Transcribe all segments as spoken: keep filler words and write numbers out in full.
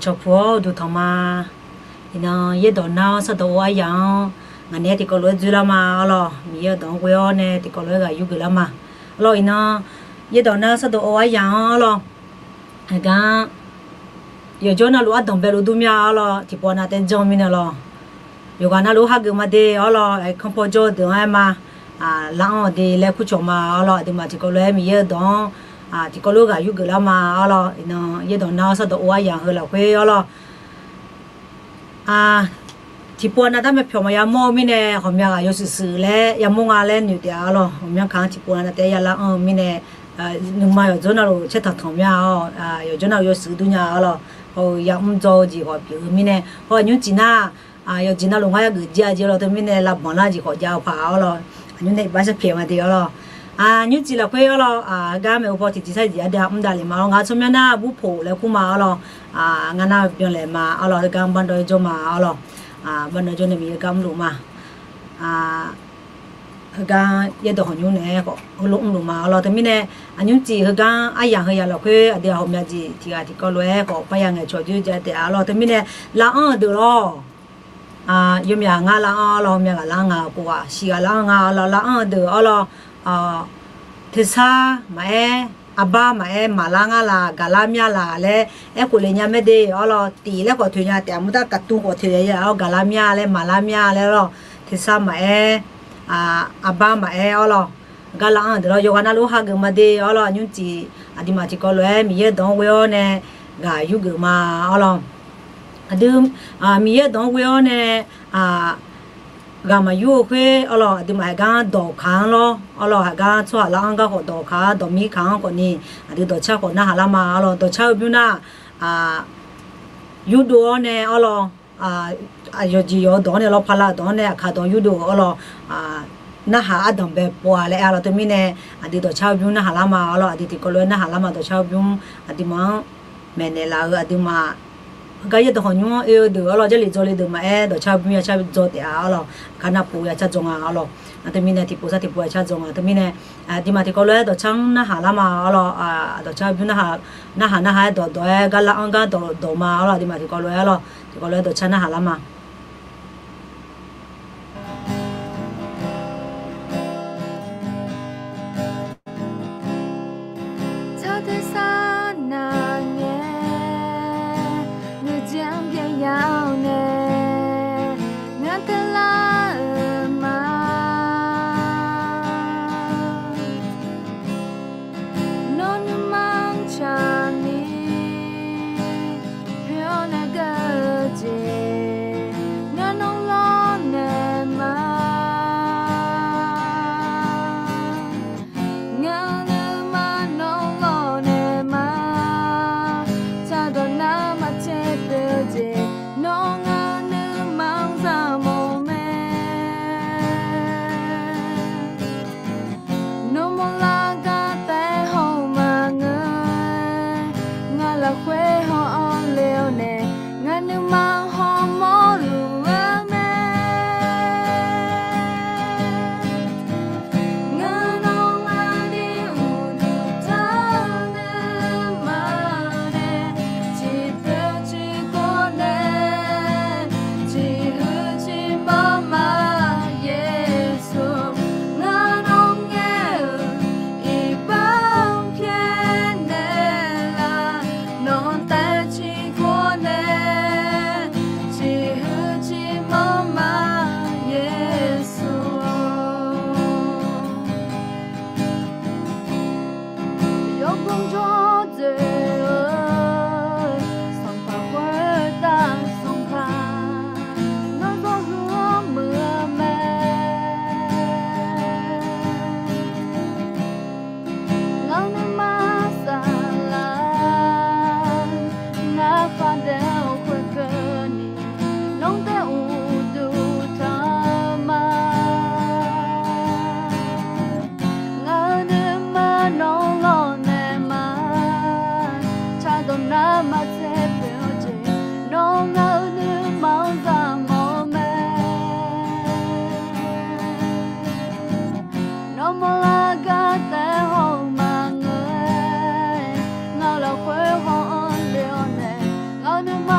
Cawqpuq-awr uqduq tanq ma. Iqnan yaerdawq nar-awr sardawq or aryaq-anr ngaq naeq-aer tiqkawv lof-aer dzoerlar ma arlawr. Miqyaer-euq dawq-anr ghoe-awr nae tiqkawv lof-aer ghaq yurgeuf lar ma arlawr. Iqnan yaerdawq nar-awr sardawq or aryaq-anr arlawr, aqgar yawqjawr navluf ardanq baeluf dur mir-a arlawr. Tiqpov nav taef janr mirnae lawr, yawqghaq navluf hageuf ma de arlawr. Kanr paw jawr-eu deuq-anr aer ma. Lar-anr-awq de laer kurcawq ma arlawr. Aqduimaf tiqkawv lof-aer Miqyaer-euq dawq-anr tiqkawv lof-aer ghaq yurgeuf lar ma arlawr. Iqnan yaerdawq nar-awr sardawq or aryaq heu lafkhoer arlawr, tiqpov nav darmaeq pyawq maqya mawr-eu mirnae, ghawqmya ghaq yawshuif shuif laer yamawr nga laer noeq taef-a arlawr. Ghawqmyanr kaq-anr tiqpov nav taef-aer yalar anr-eu mirnae, nuima yawqjawr navluf caertanq tanq mir-a arlawr. Yawqjawr navluf yawshuif dur nya arlawr. Haw-eu yamr dzaw-eu jeq ghawq pyeuf-eu mirnae, haw-eu nymrcif nar, yawqjeq navluf ngar yageuf jir-a jeq arlawr. Teumirnae lavbanq lar jeq khawf jav-eu paq arlawr. Aqnymr nae iqbax sharpyaeq nga de arlawr. Nymrcif lafkhoer arlawr, heugar maeqhu paw tiqjeq sar jeq aqdui-aq mr davlef ma arlawr. Ngar tsawrmyanr nar burpoq laer kur ma arlawr. Ngar nar byanlaeq ma arlawr. Heugar mr bar dawv-aer jawr ma arlawr. Bar dawv jawr nae Miqyaer gar mrluf ma. Heugar yaerdawq hawq nymr naeq-aer khawf heulof mrluf ma arlawr. Teumirnae, aqnymrcif heugar aryaq heu yaq lafkhoer aqdui-aq ghawqmya jeq tiq ghaq tiqkawv lof-aer khawf parya ngaeqcawq jir jav taef-a arlawr. Teumirnae lar anr-eu deuq lawr, yawmyaq ngar lar anr arlawr. Myaq ghaq lar anr nga, kof ghaq shiq ghaq lar anr nga arlawr. Lar anr-eu deuq arlawr, tersar maqaer, arbar maqaer, maqlar ngar laq, gaqlar mya laq laer aerkhof le nya mae de arlawr. Tif laer khawf toeq nya taef-a, murtar kaqtuv khawf toeq nya-a arlawr. Gaqlar mya laer, maqlar mya laer arlawr. Tersar maqaer, arbar maqaer arlawr. Gar lar anr-eu deuq lawr, yawqghaq navluf hageuf ma de arlawr. Aqnymrcif aqduimaf tiqkawv lof-aer Miqyaer-euq dawq-anr ghoe-awr nae ghaq yurgeuf ma arlawr. Aqdui, Miqyaer-euq dawq-anr ghoe-awr nae ghaq maqyur-eu khoer arlawr, aqduimaf haqgar dawq kaq-anr lawr arlawr. Haqgar tsawrhaq lar anr gar khawf dawq kaq-anr, dawqmir kaq-anr khawfni aqdui dawqcar khawf narhaq lar ma arlawr. Dawqcar-eu bymr nar, yurdov-awr nae arlawr, yawqjeq yawq-eu dawq-anr nae lawr, pala-eu dawq-anr nae aqkaq dawq yurdov-eu arlawr, narhaq ardanq bae pov-a laer aer arlawr. Teumirnae aqdui dawqcar-eu bymr narhaq lar ma arlawr. Aqdui tiqkawv lof-aer narhaq lar ma. Dawqcar-eu bymr aqduimaf-anr maeqnaeq laf-eu aqduimaf heugar yaerdawq hawq nymr-anr oe-eu deuq arlawr, Jarlif dzawle deuq maqaer, dawqcar-eu bymr yacar dzaw taef-a arlawr. Aqkar navpov yacar dzaw nga arlawr. Teumirnae tiqpov sar tiqpov yacar dzaw nga. Teumirnae aqduimaf tiqkawv lof-aer dawqcar-anr narhaq lar ma arlawr. Dawqcar-eu bymr narhaq narhaq-aer dawqdawq-aer gar lar anr gar dawqdawq ma arlawr. Aqduimaf tiqkawv lof-aer arlawr, tiqkawv lof-aer dawqcar narhaq lar ma. Tsawrtuiq sar nav ngae, nuijeq-anr byaev ya-awr nae, ngar teular-euq ma. Nawr nuima-anr tsaqni, poeq-awr nae geur-eu jeq, ngar nawr lawrnaeq ma. Ngar nuima nawr lawrnaeq ma. Tsaqdawq nar maqtser poeq-eu jeq, nawr ngar nuima-anr zaqmawf-eu mae. Nawmaf lar gar taef haw-eu maqngeur, ngar lafkhoer haw-anr le-awr nae, ngar nuima hawmawr luf-eu mae. Ngar nawr ngar ni uqduq tanqnymr ma nae, ciqpoeq ciqkawv nae, ciqhuiq ciqmanr ma, Yeqsur. Ngar nawr ngaer-euq iqbax-anr pyaeqnaeq laf, nawq-anr taef ciqkawv nae, ciqhuiq ciqmanr ma, Yeqsur. Yawqghaq jawr dzoeq-eu, Sanqpaq khoertav Sanqpaq, nawr zawr huiq-anr muiq-eu mae. Ngar nuima saflar, ngar khardaef-eu khoerkeuvni, nawr taef uqduq tanq ma. Ngar nuima nawr lawrnaeq ma. Tsaqdawq nar maqtser poeq-eu jeq, nawr ngar nuima-anr zaqmawf-eu mae. Nawmaf lar gar taef haw-eu maqngeur-aer, ngar lafkhoer haw-anr le-awr nae, ngar nuima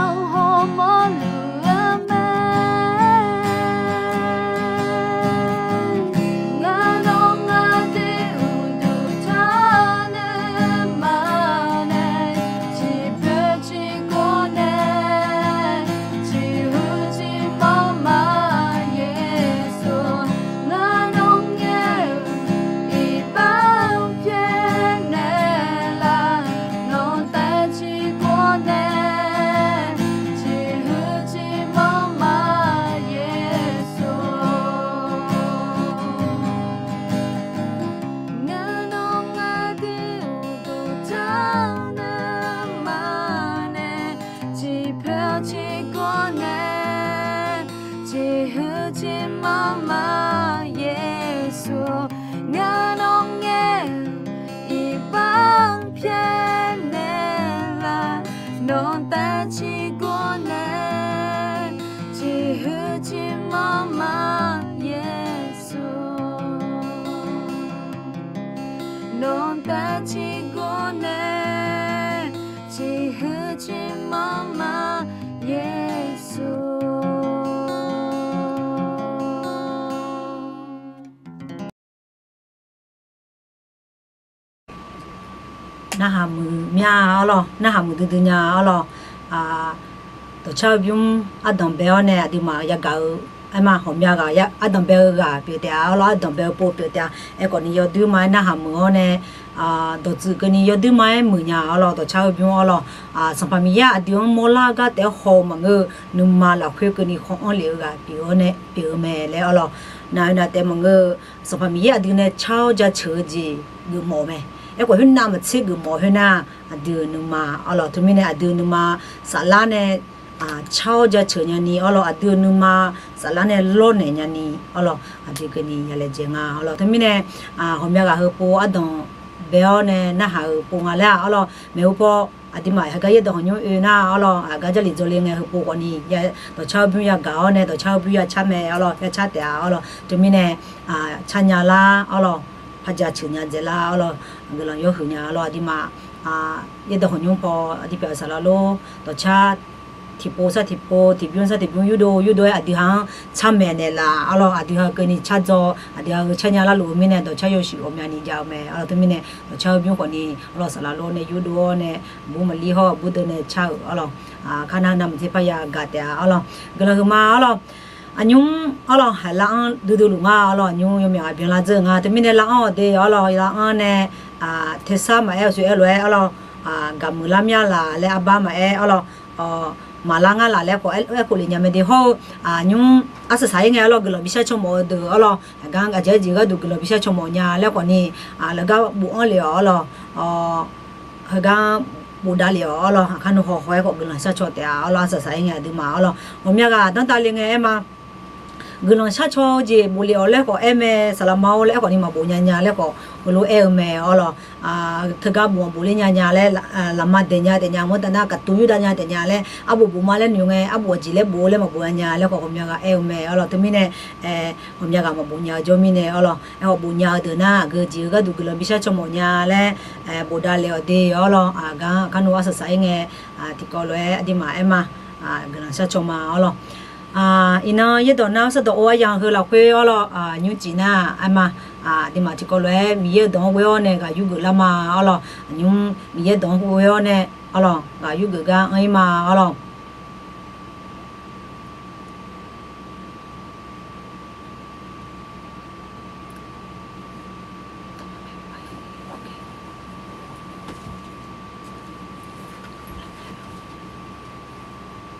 Dawqdaef ciqgor nae, ciqhuiq ciqmanr ma, Yeqsur. Narhaq muiq mya-a arlawr, narhaq muiqdui dui nya-a arlawr. Dawqcar-eu bymr ardanq bae-awr nae aqduimaf yagaq-eu aerma, ghawqmya ghaq ardanq bae-eu ghaq pyeuf taef-a arlawr, ardanq bae-eu pov pyeuf taef-a. Aerkhawf ni yawdoer ma-aer narhaq muiq-awr nae, dawqtsuif keuvni yawdoer ma-aer muiq nya arlawr, dawqcar-eu bymr arlawr. Sanqpaq Miqyaer aqdui-anr mawrlar-eu gar taef-aer haw-eu maqngeur-eu, nuima lafkhoer keuvni khaw-anr lef-eu ghaq pyeuf-awr nae pyeuf-eu mae laer arlawr. Naq-eu naq taef maqngeur-eu, Sanqpaq Miqyaer aqdui nae car-awr jaceuq-eu jeq geufmawf-eu mae. Aerkhawf khoernav maqtser geufmawf khoernar, aqdui-euq nuima arlawr, teumirnae aqdui-euq nuima saflar nae car-awr jaceuq nyani arlawr, aqdui-euq nuima saflar nae lawrnaeq nyani arlawr, aqdui keuvni ya laejae nga arlawr. Teumirnae ghawqmya ghaq heupov ardanq bae-awr nae narhaq-euq pov nga laer-aq arlawr, maeqhu paw aqduimaf heugar yaerdawq hawqnymr oe nar arlawr, aqgar Jarlif dzawle ngae heupov khawfni dawqcar-eu bymr yagaq-awr nae dawqcar-eu bymr yacar mae arlawr, yacar taef-a arlawr. Teumirnae carnya lar arlawr, par jaceuq nya dzaelar arlawr, guiqlanq yawhuiq nya arlawr. Aqduimaf yaerdawq hawqnymr paw aqdui pyeuf-eu saqlaq lor, dawqcar tiqpov sar tiqpov, tiqbymr sar tiqbymr, yurdov yurdov-aer aqdui ha-anr carmaeq naeqlaf arlawr, aqdui ha keuvni cardzaw, aqdui ha-eu carnya larluf-eu mirnae dawqcar yawshuif ghawqmyani jav-eu mae arlawr. Teumirnae dawqcar-eu bymr khawfni arlawr saqlaq lor nae yurdov-awr nae, aqbur maqlir hawr aqbur deuq nae car-euq arlawr, kar nar navmaqtser parya gaq taef-a arlawr, guiqlanq huiqma arlawr. Aqnymr arlawr, haiq lar-anr duidui luf nga arlawr, aqnymr yawmyaq ghaq byanlar dzeur-eu nga. Teumirnae lar-anr-awq de arlawr, lar-anr nae tersar maqaer-eu soeq aer lof-aer arlawr, gaqmuiq lar mya laf laer arbar maqaer arlawr, maqlar ngar laf laer khawf aerkhof lef nya mae de hawr-eu, aqnymr arsaq saq-ir ngae arlawr, guiqlanq bishar caw mawf-eu deuq arlawr, aqgar aqjeq-aer jeq gharduq guiqlanq bishar caw mawf nya laer khawfni, laqgar bof-anr lef-awq arlawr, heugar bofdav lef-awq arlawr, aqkar nuikhanr haw-aer khawf guiqlanq shar caw taef-a arlawr, arsaq saq-ir ngae aqduimaf arlawr, ghawqmya ghaq danrtav le ngae aer ma. Guiqlanq shar caw-eu jeq bof lef-awq laer khawf aer mae, saqlaq ma-or laer aerkhawf ni maqbof nya nya laer khawf heulof-aer-eu mae arlawr. Teugar bof maqbof ler nya nya laer, laqma daeq nya taef nya, maqtav nar kaqtuv yurdav nya taef nya laer, arbof bof ma laer noeq ngae, arbof aqjeq laer bof-eu laer maqbof nya nya laer khawf ghawqmya ghaq aer-eu mae arlawr. Teumirnae ghawqmya ghaq maqbof nya-eu jawr mirnae arlawr, aerkhawf bof nya-eu deuq nar aqgeu jeq-eu gharduq guiqlanq bishar caw mawf nya laer, bofdav lef-awq de arlawr, aqgar kar nuikhanr arsaq saq-ir ngae, tiqkawv lof-aer aqduimaf aer ma, guiqlanq shar caw ma arlawr. Iqnan yaerdawq nar sardawq or aryamq heu lafkhoer arlawr, nymrcif nar aer ma, aqduimaf tiqkawv lof-aer Miqyaer-euq dawq-anr ghoe-awr nae ghaq yurgeuf lar ma arlawr, aqnymr Miqyaer dawq-anr ghoe-awr nae arlawr, ghaq yurgeuf gar anr-ir ma arlawr.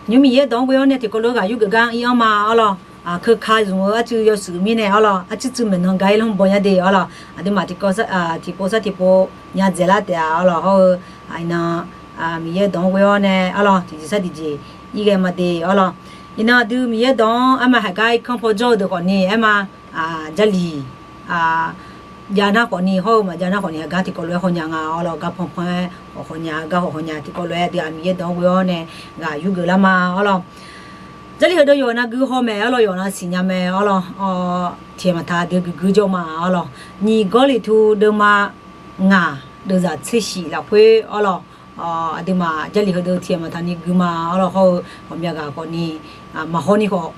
Nymr Miqyaer dawq-anr ghoe-awr nae tiqkawv lof-aer ghaq yurgeuf gar ir-anr ma arlawr. Keuka zmq-eu arcuiv yawshuif mirnae arlawr, arcuiv tsuiv maeqnan ga-ir lanr baw nya de arlawr. Aqduimaf tiqkawv, tiqpov sar tiqpov nya dzaeqlar taef-a arlawr. Hawr-eu iqnan Miqyaer dawq-anr ghoe-awr nae arlawr, tiqjeq sar tiqjeq ir ghae ma de arlawr. Iqnan aqdui Miqyaer dawq-anr aer ma, haiq gar irkanr paw jawr-eu deuq khawfni aer ma, Jarlif jav nar khawfni, hawr-eu maqjav nar khawfni, haiq gar tiqkawv lof-aer hawnya nga arlawr. Gar panpan-aer khawf hawnya, gar khawf hawnya, tiqkawv lof-aer aqdui-aq Miqyaer dawq-anr ghoe-awr nae ghaq yurgeuf lar ma arlawr. Jarlif heudeuq yawqnan guihaw mae arlawr, yawqnan siqnya mae arlawr. Tiqghaq maqtaq deuq guiqguir jawr ma arlawr. Nyiq Gawrliqtu deuvma ngaq deuvzaq tser shif lafkhoer arlawr, aqduimaf Jarlif heudeuq tiqghaq maqtaq ni gui ma arlawr. Hawr-eu ghawqmya ghaq khawfni maqhaw ni khawf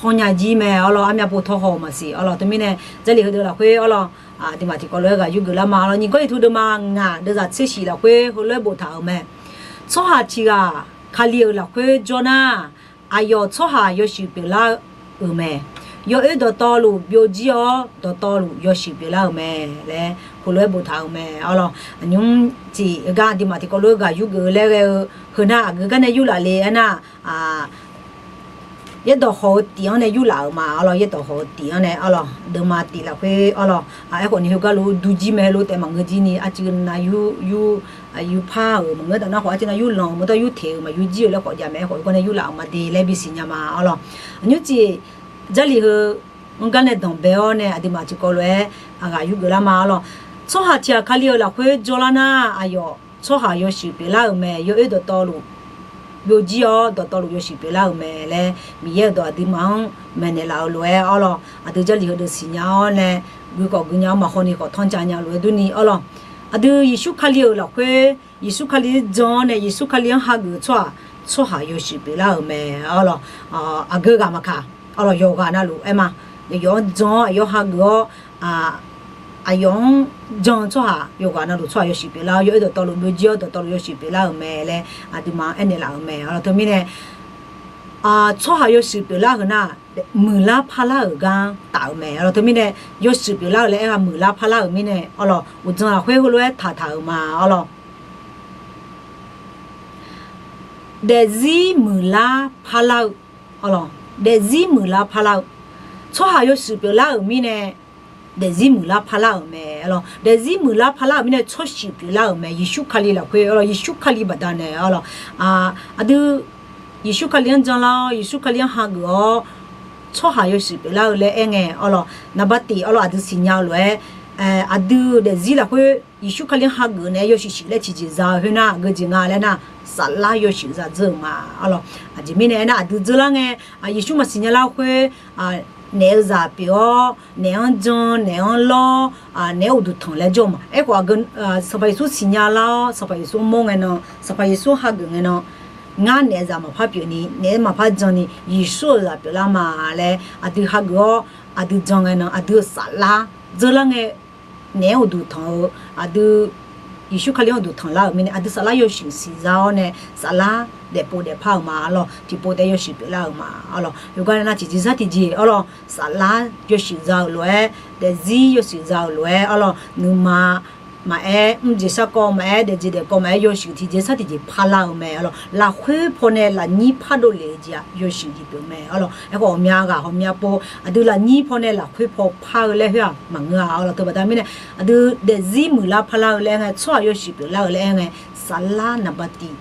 tawnya jir mae arlawr, armyav pov tawhaw-euq maqsiq arlawr. Teumirnae Jarlif heudeuq lafkhoer arlawr, aqduimaf tiqkawv lof-aer ghaq yurgeuf lar ma arlawr. Nyiq Gawrliqtu deuvma ngaq deuvzaq tser shif lafkhoer heulof-aer boftaq-euq mae. Tsawrhaq tiq ghaq Kali-euq lafkhoer jawr nar, aqyawf tsawrhaq yawshuif pyeuflar-euq mae. Yawoer dawqtawvluf byovjir-awr, dawqtawvluf yawshuif pyeuflar-euq mae laer heulof-aer boftaq-euq mae arlawr. Aqnymr tiq heugar aqduimaf tiqkawv lof-aer ghaq yurgeuf-eu laer ghae-eu, heu nar aqgeu gar nae yurlaf le aernar, yaerdawq hawq-eu tif-anr nae yurlaf-euq ma arlawr. Yaerdawq hawq-eu tif-anr nae arlawr, deuvma tif lafkhoer arlawr. Aerkhawf ni heugar lof durjir mae, heulof taef maqngeur jir ni, arcuiv nav yur yur, yurpar-euq maqngeur taf nar khawf, arcuiv nav yurlanq-euq maqngeur taf, yurteq-euq maqyur jir-euq laer khawf jav mae. Aerkhawf heugar nae yurlaf-euq ma de laer bisiq nya ma arlawr. Aqnymr tiq Jarlif heu-anr gar nae danqbae-awr nae aqduimaf tiqkawv lof-aer aqghaq yurgeuf lar ma arlawr. Tsawrhaq tiq ghaq Kali-euq lafkhoer jawrlar nar, aqyawf tsawrhaq yawshuif pyeuflar-euq mae. Yawoer dawqtawvluf byovjir-awr dawqtawvluf yawshuif pyeuflar-euq mae laer Miqyaer-euq dawq aqduimaf-anr maeqnaeq laf-euq lof-aer arlawr, aqdui Jarlif heudeuq siqnya-awr nae guikhawf guinya-awr maqhaw ni khawf tanrca nya-eu lof-aer durni arlawr, aqdui Yeqsur Kali-euq lafkhoer Yeqsur Kali-anr jan-awr nae Yeqsur Kali-anr hageuf-eu tsawrhaq, tsawrhaq yawshuif pyeuflar-euq mae arlawr. Aqgeu ghaq maqkaq arlawr, yawqghaq navluf aer ma, yawqyawf-anr jan-awr aqyawf hageuf-awr aqyawf-anr jan-eu tsawrhaq yawqghaq navluf tsawrhaq yawshuif pyeuflar-awr, yawoer dawqtawvluf byovjir-awr dawqtawvluf yawshuif pyeuflar-euq mae laer aqduimaf-anr aernaeq laf-euq mae arlawr. Teumirnae tsawrhaq yawshuif pyeuflar-eu heunar, muiqlar parlar-euq gar-anr taf-euq mae arlawr. Teumirnae yawshuif pyeuflar-euq laer aer-a, muiqlar parlar-euq mirnae arlawr, uqdzan lafkhoer heulof-aer taqtaq-euq ma arlawr. Daefzir muiqlar parlar-eu, daefzir muiqlar parlar-eu, tsawrhaq yawshuif pyeuflar-euq mirnae daefzir muiqlar parlar-euq mae arlawr. Daefzir muiqlar parlar-euq mirnae tsawrshuif pyeuflar-euq mae, Yeqsur Kali lafkhoer arlawr, Yeqsur Kali baqdanae arlawr. Aqdui Yeqsur Kali-anr janlar-awr Yeqsur Kali-anr hageuf-awr tsawrhaq yawshuif pyeuflar-eu laer aerngae arlawr, naqba tif arlawr, aqdui siqnya-eu lof-aer aqdui daefzir lafkhoer Yeqsur Kali-anr hageuf naeq-aer yawshuif shuif laer tiqjeq za-eu khoernar, geujeq nga laer nar, saflar yawshuif zadzeur-euq ma arlawr. Aqjeq mirnae aernar, aqdui dzeurlar ngae Yeqsur maqsiq nya lar khoer naef-eu zaq pyeuf-awr, naef-anr jan, naef-anr lawr, naef-aer uqduq tanq laer jawr-eu ma. Aerkhawf, Sanqpaq Yeqsur siqnya lar-awr Sanqpaq Yeqsur mawr ngae nan, Sanqpaq Yeqsur hageuf ngae nan, ngar naef-eu zaq maqpar pyeufni, naef-aer maqpar janni, Yeqsur-euq zaq pyeuflar ma laer aqdui hageuf-awr aqdui jan ngae nan, aqdui-euq saflar dzeurlar ngae naef-aer uqduq tanq-eu, aqdui Yeqsur Kali-anr uqduq tanqlar-euq mirnae aqdui saflar yawshuif siqza-awr nae saflar daefpov daefpar-euq ma arlawr, tiqpov taef yawshuif pyeuflar-euq ma arlawr. Yawqgar nae nar tiqjeq sar tiqjeq arlawr, saflar yawshuif za-euq lof-aer, daefzir yawshuif za-euq lof-aer arlawr, nuima maqaer, mrjeq sarkawv maqaer, daefjeq daefkawv maqaer, yawshuif tiqjeq sar tiqjeq parlar-eu mae arlawr. Lafkhoer pawnae lafnyir pardov lef-eu jeq-aq yawshuif jeq pyeuf mae arlawr. Aerkhawf ghawqmya ghaq ghawqmya pov aqdui lafnyir pawnae lafkhoer paw par-eu laer khoer-aq maqngeur-a arlawr. Teubaqda mirnae aqdui daefzir muiqlar parlar-eu laer aer ngae, tsawrhaq yawshuif pyeuflar-eu laer aer ngae, saflar naqba tif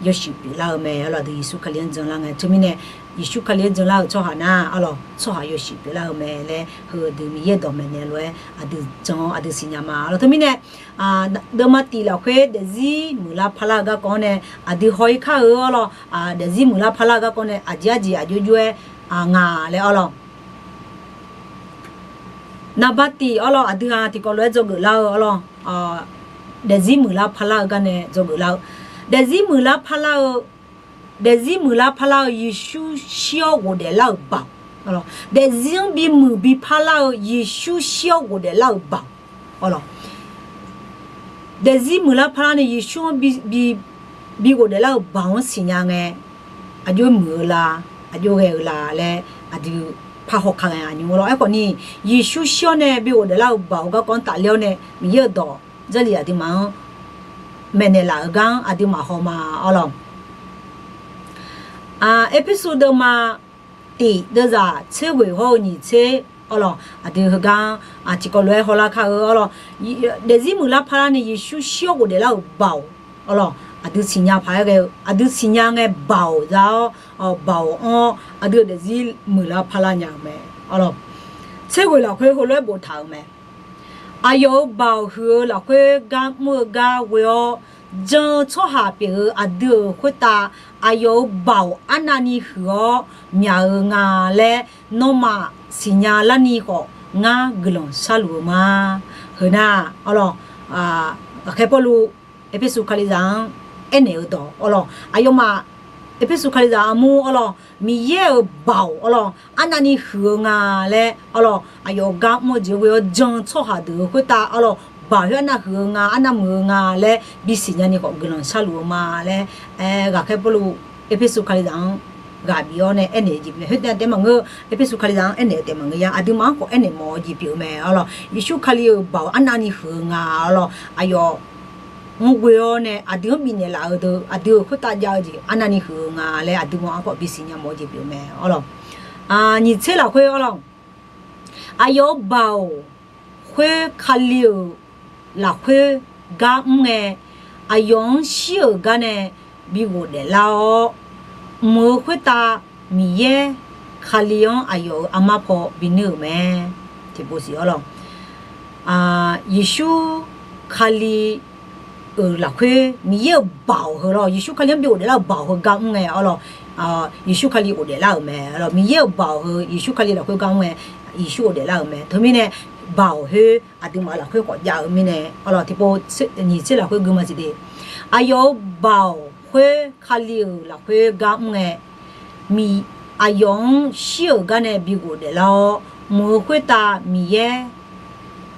yawshuif pyeuflar-eu mae arlawr. Aqdui Yeqsur Kali-anr janlar ngae, teumirnae Yeqsur Kali-anr janlar-eu tsawrhaq nar arlawr, tsawrhaq yawshuif pyeuflar-eu mae laer heu aqdui Miqyaer-euq dawq maeqnaeq lof-aer aqdui jan-awr aqdui siqnya ma arlawr. Teumirnae deuvma tif lafkhoer daefzir muiqlar parlar-eu garkawv-anr nae aqdui haw-ir kar-eu arlawr, daefzir muiqlar parlar-eu garkawv nae aqjeq arjeq aqjox jox-aer nga laer arlawr. Naqba tif arlawr, aqdui-aq tiqkawv lof-aer dzawgeuf lar-eu arlawr, daefzir muiqlar parlar-eu gar nae dzawgeuf lar-eu. Daefzir muiqlar parlar-eu, daefzir muiqlar parlar-eu Yeqsur shir-awr ghofdaef lar-euq baoq. Daefzir-anr bimuiq bi parlar-eu Yeqsur shir-awr ghofdaef lar-euq baoq. Arlawr, daefzir muiqlar parlar nae Yeqsur-anr bi, bi, bi ghofdaef lar-euq baoq-anr siqnya ngae, aqjox muiq-eu la, aqjox ghae-eu la laer aqdui parhaw ka ghae aqnymr arlawr. Aerkhawf ni, Yeqsur shir-awr nae bi ghofdaef lar-euq baoq-eu garkawv-anr tafler-awr nae Miqyaer-euq dawq Jarlif aqduimaf-anr maeqnaeq laf-euq gar-anr aqduimaf haw ma arlawr. Erpersu deuvma tif deuvzaq tser ghoeq hawr-eu nyiq tser arlawr, aqdui heugar-anr tiqkawv lof-aer hawlar kar-eu arlawr. Daefzir muiqlar parlar ni Yeqsur shir-awr ghofdaef lar-euq baoq arlawr, aqdui siqnya paq-aer ghae-eu, aqdui siqnya ngae baoq za-awr, baoq anr-awr aqdui-euq daefzir muiqlar parlar nya-euq mae arlawr. Tser ghoeq lafkhoer heulof-aer boftaq-euq mae. Aqyawf-euq baoq huiq-eu lafkhoer gar mr-eu gar ghoe-awr jan-eu tsawrhaq pyeuf-eu aqdui-euq khoertav aqyawf-euq baoq arnavni huiq-awr myaq-eu nga laer nawmaf siqnya larni khawf ngar guiqlanq sharluf-eu ma. Heunar arlawr, ghaqkhaer Pawrluv Erpersu Kalizaq-anr aernaeq-eu dawq arlawr, aqyawfmaf Erpersu Kalizaq armur arlawr, Miqyaer-euq baoq arlawr arnavni huiq-eu nga laer arlawr, aqyawf gar mr-eu jeq ghoe-awr jan-eu tsawrhaq deuq-euq khoertav arlawr, baoq khoer arnav huiq-eu nga, arnav muiq-eu nga laer bisiq nyani khawf guiqlanq sharluf-eu ma laer, ghaqkhaer Pawrluv Erpersu Kalizaq-anr ghaq bif-awr nae aernaeq-eu jeq pyeuf mae. Khoertav taef maqngeur, Erpersu Kalizaq-anr aernaeq-eu taef maqngeur ya, aqduimaf-anr khawf aernaeq mawf-eu jeq pyeuf-eu mae arlawr. Yeqsur Kali-euq baoq arnavni huiq-eu nga arlawr, aqyawf-anr ghoe-awr nae aqdui-anr bifnaeq laf-eu deuq, aqdui-euq khoertav jav-eu jeq arnavni huiq-eu nga laer aqduimaf-anr khawf bisiq nya mawf-eu jeq pyeuf-eu mae arlawr. Nyiq tser lafkhoer arlawr, aqyawf-euq baoq khoer Kali-euq lafkhoer gar mr ngae, aqyawf-anr shir-euq gar nae bi ghofdaef lar-awr, mq-eu khoertav Miqyaer Kali-anr aqyawf-euq armar paw binuir-euq mae. Tiqpov siq arlawr, Yeqsur Kali euq lafkhoer, Miqyaer-euq baoq heu lawr, Yeqsur Kali-anr bi ghofdaef lar-euq baoq heu gar mr ngae, arlawr, Yeqsur Kali ghofdaef lar-euq mae. Arlawr, Miqyaer-euq baoq heu Yeqsur Kali lafkhoer gar mr ngae, Yeqsur ghofdaef lar-euq mae. Teumirnae, baoq khoer aqduimaf lafkhoer khawf jav-eu mirnae, arlawr, tiqpov nyiq tser lafkhoer gui ma siq de. Aqyawf-euq baoq khoer Kali-euq lafkhoer gar mr ngae, Miq, aqyawf-anr shir-euq gar nae bi ghofdaef lar-awr, mq-euq khoertav Miqyaer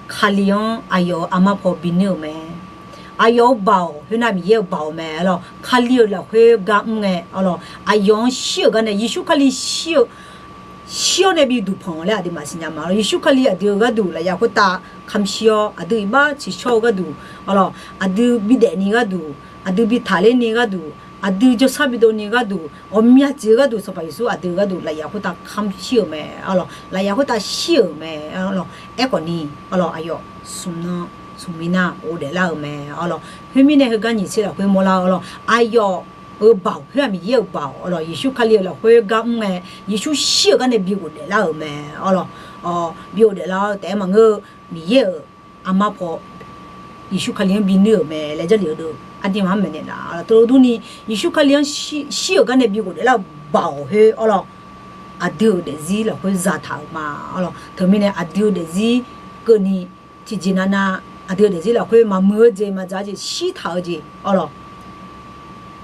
Kali-anr aqyawf-euq armar paw binuir-euq mae. Aqyawf-euq baoq khoernar Miqyaer-euq baoq mae. Arlawr, Kali-euq lafkhoer gar mr ngae, arlawr, aqyawf-anr shir-euq gar nae Yeqsur Kali shir-eu shir-awr nae bi duqpanq laer aqduimaf siqnya ma. Arlawr, Yeqsur Kali aqdui-euq gharduq lafyaf khoertav kamq shir-awr, aqdui iqbax tsiqshawr-eu gharduq, arlawr, aqdui bidaef ni gharduq, aqdui bi taqler ni gharduq, aqdui jawrshar bidov ni gharduq, ghawqmya jeq-eu gharduq Sanqpaq Yeqsur aqdui-euq gharduq lafyaf khoertav kamq shir-euq mae. Arlawr, lafyaf khoertav shir-euq mae. Arlawr, aerkhawf ni, arlawr, aqyawf smq nan smq mi nar ghofdaef lar-euq mae. Arlawr, khoermirnae heugar nyiq tser lafkhoer mawrlar-eu, arlawr, aqyawf-euq baoq khoer-aq Miqyaer-euq baoq, arlawr, Yeqsur Kali-euq lafkhoer gar mr ngae, Yeqsur shir-euq gar nae bi ghofdaef lar-euq mae. Arlawr, bi ghofdaef lar-awr taef-aer maqngeur-eu, Miqyaer-euq armar paw Yeqsur Kali-anr binuir-euq mae laer Jarlif-eu deuq aqduimaf-anr maeqnaeq laf. Teulof durni, Yeqsur Kali-anr shir-euq gar nae bi ghofdaef lar-euq baoq khoer, arlawr, aqdui-euq daefzir lafkhoer zataq-euq ma. Arlawr, teumirnae aqdui-euq daefzir keuvni tiqjeq navnav aqdui-euq daefzir lafkhoer maqmuiq-eu jeq maqdzaq-eu jeq shirtaq-eu jeq, arlawr,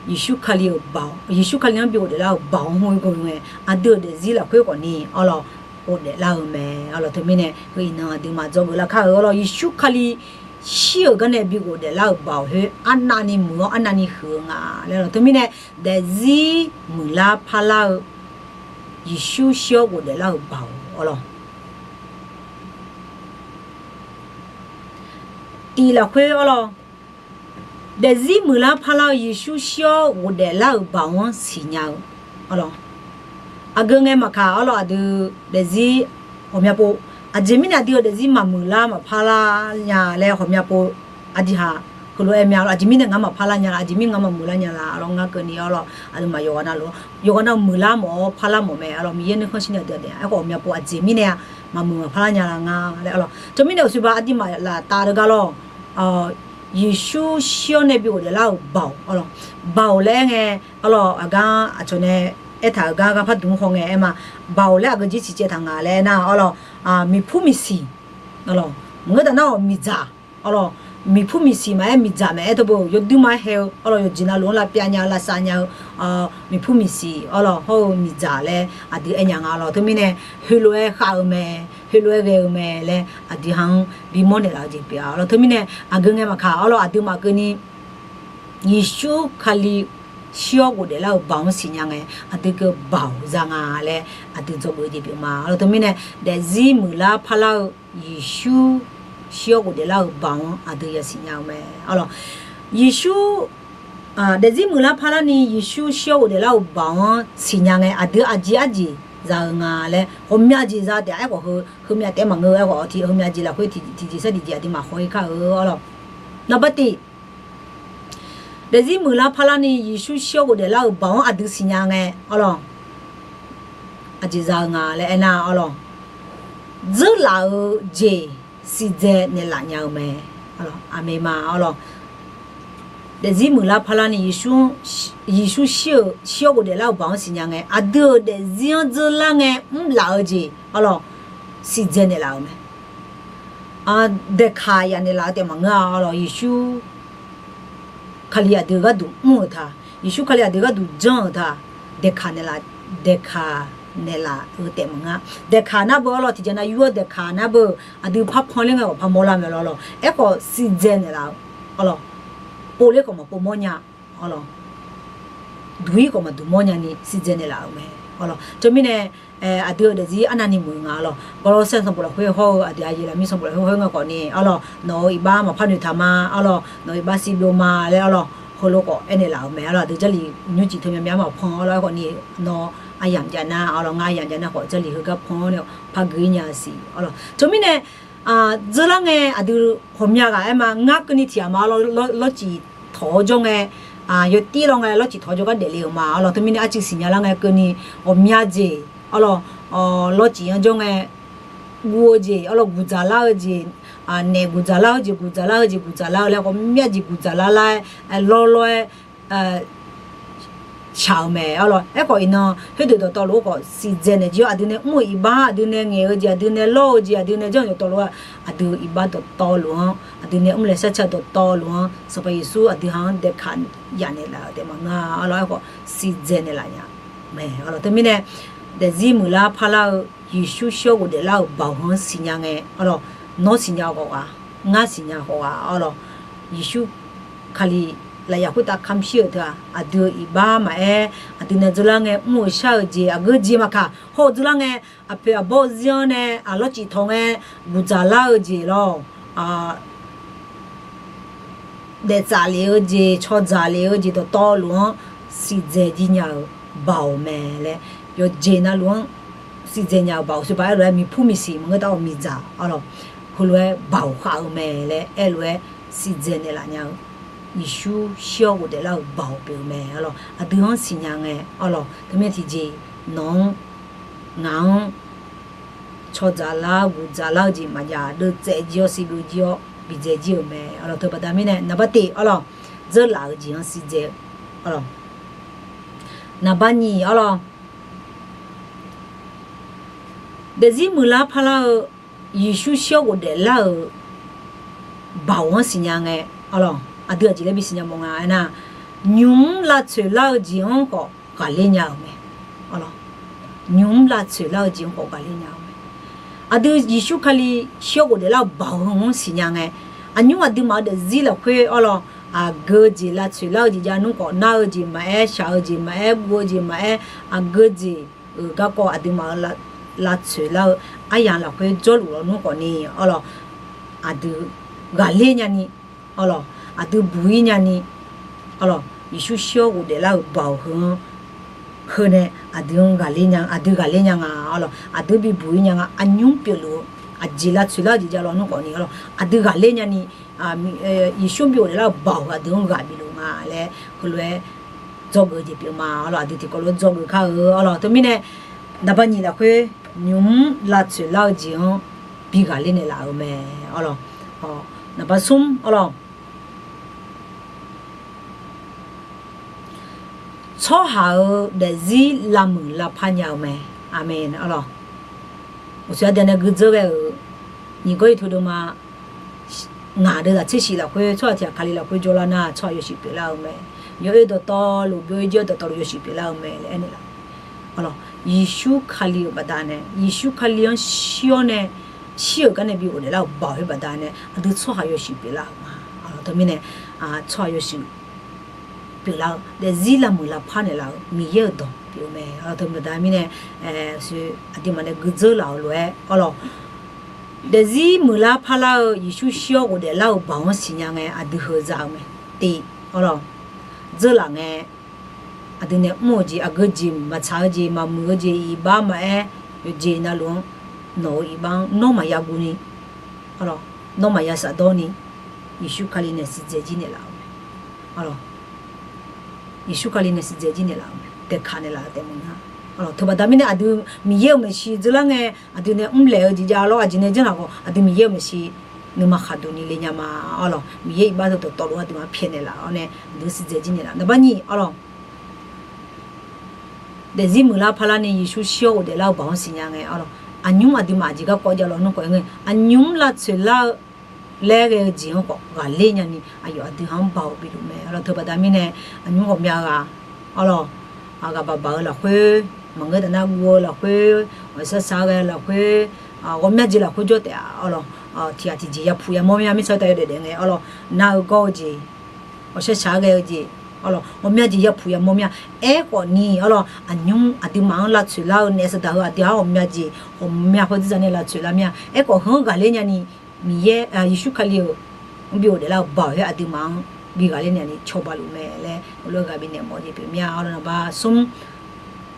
Yeqsur Kali-euq baoq, Yeqsur Kali-anr bi ghofdaef lar-euq baoq-anr hmq-eu ghoe ngae, aqdui-euq daefzir lafkhoer khawf ni, arlawr, ghofdaef lar-eu mae. Arlawr, teumirnae heu iqnan aqduimaf dzawgeuf lar kar-eu, arlawr, Yeqsur Kali shir-euq gar nae bi ghofdaef lar-euq baoq khoer arnavni muiq-awr arnavni huiq-eu nga laer, arlawr, teumirnae daefzir muiqlar parlar-eu Yeqsur shir-awr ghofdaef lar-euq baoq, arlawr, tiq lafkhoer, arlawr, daefzir muiqlar parlar-eu Yeqsur shir-awr ghofdaef lar-euq baoq-anr siqnya-eu, arlawr, aqgeu ngae maqkaq, arlawr, aqdui daefzir ghawqmya pov, aqjeq mirnae aqdui-euq daefzir maqmuiqlar maqparlar nya laer ghawqmya pov, aqdui ha heulof-aer mya, arlawr, aqjeq mirnae ngar maqparlar nya la, aqjeq mirnae ngar maqmuiqlar nya la, arlawr, ngar keuvni, arlawr, aqduimaf yawqghaq nav lof, yawqghaq nav muiqlar mawf-awr parlar mawf mae. Arlawr, Miqyaer nuikhanr shirni aqdui-anr aerkhawf ghawqmya pov aqjeq mirnae-a maqmuiq maqparlar nya la nga laer, arlawr, teumirnae uqshoe ba aqduimaf laftaf deuq gar lawr, Yeqsur shir-awr nae bi ghofdaef lar-euq baoq, arlawr, baoq laer aer ngae, arlawr, aqgar aqcawq nae aertaq-euq gar garpar dmq-anr haw ngae aer ma. Baoq laer aqgeu jir siqcaev taq nga laer aernar, arlawr, miqpur miqsiq, arlawr, maqngeur daq nar-awq miqdzaq, arlawr, miqpur miqsiq maqaer miqdzaq maqaer teu beu yawduir ma-aer hae-eu, arlawr, yawqjeq navluf-anr lavpyav nya-eu lavsav nya-eu, miqpur miqsiq, arlawr, hawr-eu miqdzaq laer aqdui aer nya nga, arlawr, teumirnae heulof-aer khav-eu mae, heulof-aer ghae-eu mae laer aqdui ha-anr bimawr naeqlaf-eu jeq pyeuf-a, arlawr, teumirnae aqgeu ngae maqkaq, arlawr, aqduimaf keuvni Yeqsur Kali shir-awr ghofdaef lar-euq baoq-anr siqnya ngae, aqdui keuv baoq za nga laer aqdui dzawgeuf-eu jeq pyeuf ma, arlawr, teumirnae daefzir muiqlar parlar-eu Yeqsur shir-awr ghofdaef lar-euq baoq-anr aqdui yasiq nya-eu mae, arlawr, Yeqsur daefzir muiqlar parlarni Yeqsur shir-awr ghofdaef lar-euq baoq-anr siqnya ngae, aqdui aqjeq arjeq za-eu nga laer ghawqmya jeq za taef-a. Aerkhawf heu, heumya taef-aer maqngeur-eu, aerkhawf tiq heumya jeq lafkhoer tiqjeq sar tiqjeq aqduimaf haw-ir kar-eu, arlawr, naqbar tiq daefzir muiqlar parlarni Yeqsur shir-awr ghofdaef lar-euq baoq-anr aqdui siqnya ngae, arlawr, aqjeq za-eu nga laer aernar, arlawr, dzeurlaf-eu jeq siqdzae naeqlaf nya-eu mae, aqmeq ma, arlawr, daefzir muiqlar parlarni Yeqsur shir-eu, shir-awr ghofdaef lar-euq baoq-anr siqnya ngae, aqdui-euq daefzir-anr dzeurlar ngae mrlaf-eu jeq, arlawr, siqdzae naeqlaf-euq mae. Daeqkaq yaf naeqlaf-eu taef maqngeur-a, arlawr, Yeqsur Kali aqdui gharduq mr-euq ta, Yeqsur Kali aqdui gharduq janr-euq ta, daeqkaq naeqlaf, daeqkaq naeqlaf-eu taef maqngeur-a. Daeqkaq nar beu, arlawr, tiqjeq nav yur-awr daeqkaq nar beu, aqdui parpan ler ngae khawf parmawr lar mae, arlawr, aerkhawf siqdzae naeqlaf-eu, arlawr, povler khawf maqpov mawr nya, arlawr, duq-ir khawf maqduq mawr nyani siqdzae naeqlaf-euq mae, arlawr, teumirnae aqdui-euq daefzir arnavni muiq nga, arlawr, Gawrlawrsaer sanqbof lafkhoer hawr-eu aqdui aqyuif lafmir sanqbof lafkhoer hawr-ir ngae khawfni, arlawr, nawq-euq iqbax maqpar noeqtaq ma, arlawr, nawq-euq iqbax sivbyov ma laer, arlawr, heulof khawf aernaeq laf-euq mae, arlawr, aqdui Jarlif nymrcif teumya mya maqpan, arlawr, aerkhawfni nawr aryamq jav nar, arlawr, ngar aryamq jav nar khawf Jarlif heugar pan-awr nae par gui-ir nya siq, arlawr, teumirnae dzeurlar ngae aqdui ghawqmya ghaq aer ma, ngar keuvni tiq ghaq ma, arlawr, lawrcif tawq-awr jawr ngae, yawtir law ngae lawrcif tawq-awr jawrgar daefle-euq ma, arlawr, teumirnae arcuiv siqnya lar ngae keuvni ghawqmya jeq, arlawr, lawrcif-anr jawr ngae guv-eu jeq, arlawr, guqdzaq lar-eu jeq, naef guqdzaq lar-eu jeq guqdzaq lar-eu jeq guqdzaq lar-eu laer khawf, myavjeq guqdzaq lar lar-aer, lawrlawr-aer shaq-euq mae. Arlawr, aerkhawf iqnan khoerdeuq dawqtawvluf-anr khawf siqdzaeq naeq jir-awr, aqdui nae mr-euq iqbax, aqdui nae ngaeq-eu jeq, aqdui nae lawr-eu jeq, aqdui nae janr-eu dawqtawvluf-aq, aqdui-euq iqbax dawqtawvluf-anr, aqdui nae mrlaeq sarcar dawqtawvluf-anr Sanqpaq Yeqsur aqdui ha-anr daeqkaq yaf naeqlaf-euq taef maqngeur-a. Arlawr, aerkhawf siqdzaeq naeqlaf nya mae. Arlawr, teumirnae daefzir muiqlar parlar-eu Yeqsur shir-awr ghofdaef lar-euq baoq heu-anr siqnya ngae, arlawr, nawr siqnya khawf ghaq, ngar siqnya khawf ghaq, arlawr, Yeqsur Kali lafyaq khoertav kamq shir-euq teu-aq, aqdui-euq iqbax maqaer, aqdui nae dzeurlar ngae mr-eu shar-eu jeq, aqgeu jeq maqkaq, hawr-eu dzeurlar ngae, aqpoeq aqbawr-eu zir-anr nae aqlawr cif tawq ngae guqdzaq lar-eu jeq lawr, daeftsaf lef-eu jeq, caw dzaq lef-eu jeq dawqtawvluf-anr siqdzaeq jir nya-euq baoq mae laer, yawqjeq navluf-anr siqdzaeq nya-euq baoq, saqbaq aerlof-aer miqpur miqsiq maqngeur taf-awr miqdzaq, arlawr, heulof-aer baoq khav-eu mae laer aerlof-aer siqdzaeq naeqlaf nya-eu Yeqsur shir-awr ghofdaef lar-euq baoq pyeuf-eu mae. Arlawr, aqdui-anr siqnya ngae, arlawr, teumirnae tiqjeq nawq-anr, ngaq-anr caw dzaq lar guqdzaq lar-eu jeq maqjav, deuvtsaev jir-awr siqbyov jir-awr bidzae jir-euq mae. Arlawr, teubaqda mirnae naqbar tif, arlawr, dzeurlaf-eu jeq-anr siqdzaeq-eu, arlawr, naqbar nyiq, arlawr, daefzir muiqlar parlar-eu Yeqsur shir-awr ghofdaef lar-euq baoq-anr siqnya ngae, arlawr, aqdui aqjeq laer bisiqnya mawf nga aernar, nymq-mr lavtsoeq lar-eu jeq-anr khawf ghaqler nya-euq mae. Arlawr, nymq-mr lavtsoeq lar-eu jeq-anr khawf ghaqler nya-euq mae. Aqdui Yeqsur Kali shir-awr ghofdaef lar-euq baoq heu-anr siqnya ngae, aqnymr aqduimaf-eu daefzir lafkhoer, arlawr, aqgeu jeq lavtsoeq lar-eu jeq jav nmr khawf, nar-eu jeq maqaer, shaq-eu jeq maqaer, guv-eu jeq maqaer, aqgeu jeq-euq garkawv aqduimaf-eu lavtsoeq lar-eu aryamq lafkhoer jawrluf lawnmr khawfni, arlawr, aqdui ghaqler nyani, arlawr, aqdui buq-ir nyani, arlawr, Yeqsur shir-awr ghofdaef lar-euq baoq heu-anr, heu nae aqdui-anr ghaqler nya, aqdui ghaqler nya nga, arlawr, aqdui bibuq-ir nya nga, aqnymr pyeufluf-eu aqjeq lavtsoeq lar-eu jeq jav lawnmr khawfni, arlawr, aqdui ghaqler nyani, Yeqsur-anr bi ghofdaef lar-euq baoq heu aqdui-anr ghaq bif luf nga laer heulof-aer dzawgeuf-eu jeq pyeuf ma, arlawr, aqdui tiqkawv lof-aer dzawgeuf kar-eu, arlawr, teumirnae naqbar nyiq lafkhoer nymq-mr lavtsoeq lar-eu jeq-anr bi ghaqler naeqlaf-euq mae, arlawr, naqbar smr, arlawr, tsawrhaq-euq daefzir lavmuiq lavpar nya-eu mae. Aqmeq, arlawr. Uqshoe aqdui nae guidzeur ghae-euq nyiq gawr ir teu deuvma ngaq deuv zaq tser shif lafkhoer tsawrhaq tiq ghaq Kali lafkhoer jawrlar nar tsawrhaq yawshuif pyeuflar-eu mae. Yawoer dawqtawvluf, byov-ir jir-awr dawqtawvluf yawshuif pyeuflar-eu mae laer aernaeq laf. Arlawr, Yeqsur Kali-euq baqdanae, Yeqsur Kali-anr shir-awr nae, shir-euq gar nae bi ghofdaef lar-euq baoq-eu baqdanae aqdui tsawrhaq yawshuif pyeuflar-euq ma. Arlawr, teumirnae tsawrhaq yawshuif pyeuflar-eu daefzir lavmuiq lavpar naeqlaf-euq Miqyaer-euq dawq pyeuf-eu mae. Arlawr, teumirnae aqduimaf nae guidzeur laf-euq lof-aer, arlawr, daefzir muiqlar parlar-eu Yeqsur shir-awr ghofdaef lar-euq baoq-anr siqnya ngae aqdui heu za-eu mae. Tiq, arlawr, dzeurlaf ngae aqdui nae mr-eu jeq, aqgeu jeq, maqtsaq-eu jeq, maqmuiq-eu jeq, iqbax maqaer, yawqjeq navluf-anr nawq-euq iqbax-anr nawr maqya guv ni, nawr maqya shafdawr ni, Yeqsur Kali nae siqdzaeq jir naeqlaf-euq mae. Yeqsur Kali nae siqdzaeq jir naeqlaf-euq mae, daeqkaq naeqlaf-eu taef maqngeur-a. Teubaqda mirnae aqdui Miqyaer-euq maeqshi dzeurlar ngae aqdui nae mrlaeq-eu jeq jav lawr, aqjeq nae janr laf khawf aqdui Miqyaer-euq maeqshi nuima khaqduq ni le nya ma. Arlawr, Miqyaer iqbax deuq dawqtawvluf aqduimaf pyaeqnaeq laf-awr nae aqdui siqdzaeq jir naeqlaf. Naqbar nyiq, arlawr, daefzir muiqlar parlar ni Yeqsur shir-awr ghofdaef lar-eu baoq-anr siqnya ngae, arlawr, aqnymr aqduimaf aqjeq garkawv jav lawnmr khawf-ir ngae, aqnymr lavtsoeq lar-eu laer ghae-eu jeq-anr khawf ghaqler nyani aqyawf aqdui ha-anr baoq bif luf mae. Arlawr, teubaqda mirnae aqnymr ghawqmya ghaq, arlawr, aqghaq baqbaq-eu lafkhoer, maqngeur taf nar guv-eu lafkhoer, ghawqshaq shaq-aer ghae-eu lafkhoer, ghawqmya jeq lafkhoer jawr taef-a. Arlawr, tiq ghaq tiqjeq yapuq yamawr mya mirtsaq tav yawdaef daef ngae, arlawr, nar-eu gawr-eu jeq, ghawqshaq shaq-aer ghae-eu jeq, arlawr, ghawqmya jeq yapuq yamawr mya. Aerkhawf ni, arlawr, aqnymr aqduimaf-anr lavtsoeq lar-eu naef saqdaq heu aqdui ha-anr ghawqmya jeq ghawqmya khoer dzerdzaq nae lavtsoeq lar mya. Aerkhawf heu-anr ghaqler nyani Miqyaer, Yeqsur Kali-euq mr bi ghofdaef lar-eu baoq-aer aqduimaf-anr bi ghaqler nyani cawba luf mae laer heulof-aer ghaq bifnaeq mawf-eu jeq pyeuf mya. Arlawr, naqbar smr,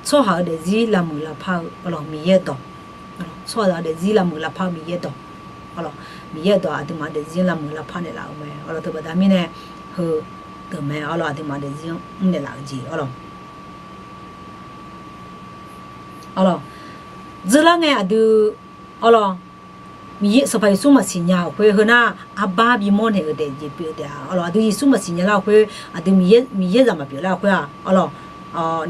tsawrhaq-euq daefzir lavmuiq lavpar-eu, arlawr, Miqyaer-euq dawq, tsawrhaq-euq daefzir lavmuiq lavpar-eu Miqyaer-euq dawq, arlawr, Miqyaer-euq dawq aqduimaf daefzir lavmuiq lavpar naeqlaf-euq mae. Arlawr, teubaqda mirnae heu deuq mae. Arlawr, aqduimaf daefzir-anr mrnaeq laf-eu jeq, arlawr, arlawr, dzeurlar ngae aqdui, arlawr, Miqyaer Sanqpaq Yeqsur maqsiq nya-euq khoer heu nar, arbar bimawr naeq-eu daef jeq pyeuf taef-a. Arlawq, aqdui Yeqsur maqsiq nya lar-eu khoer, aqdui Miqyaer, Miqyaer zaq maqpyeuf lar-eu khoer-aq, arlawq,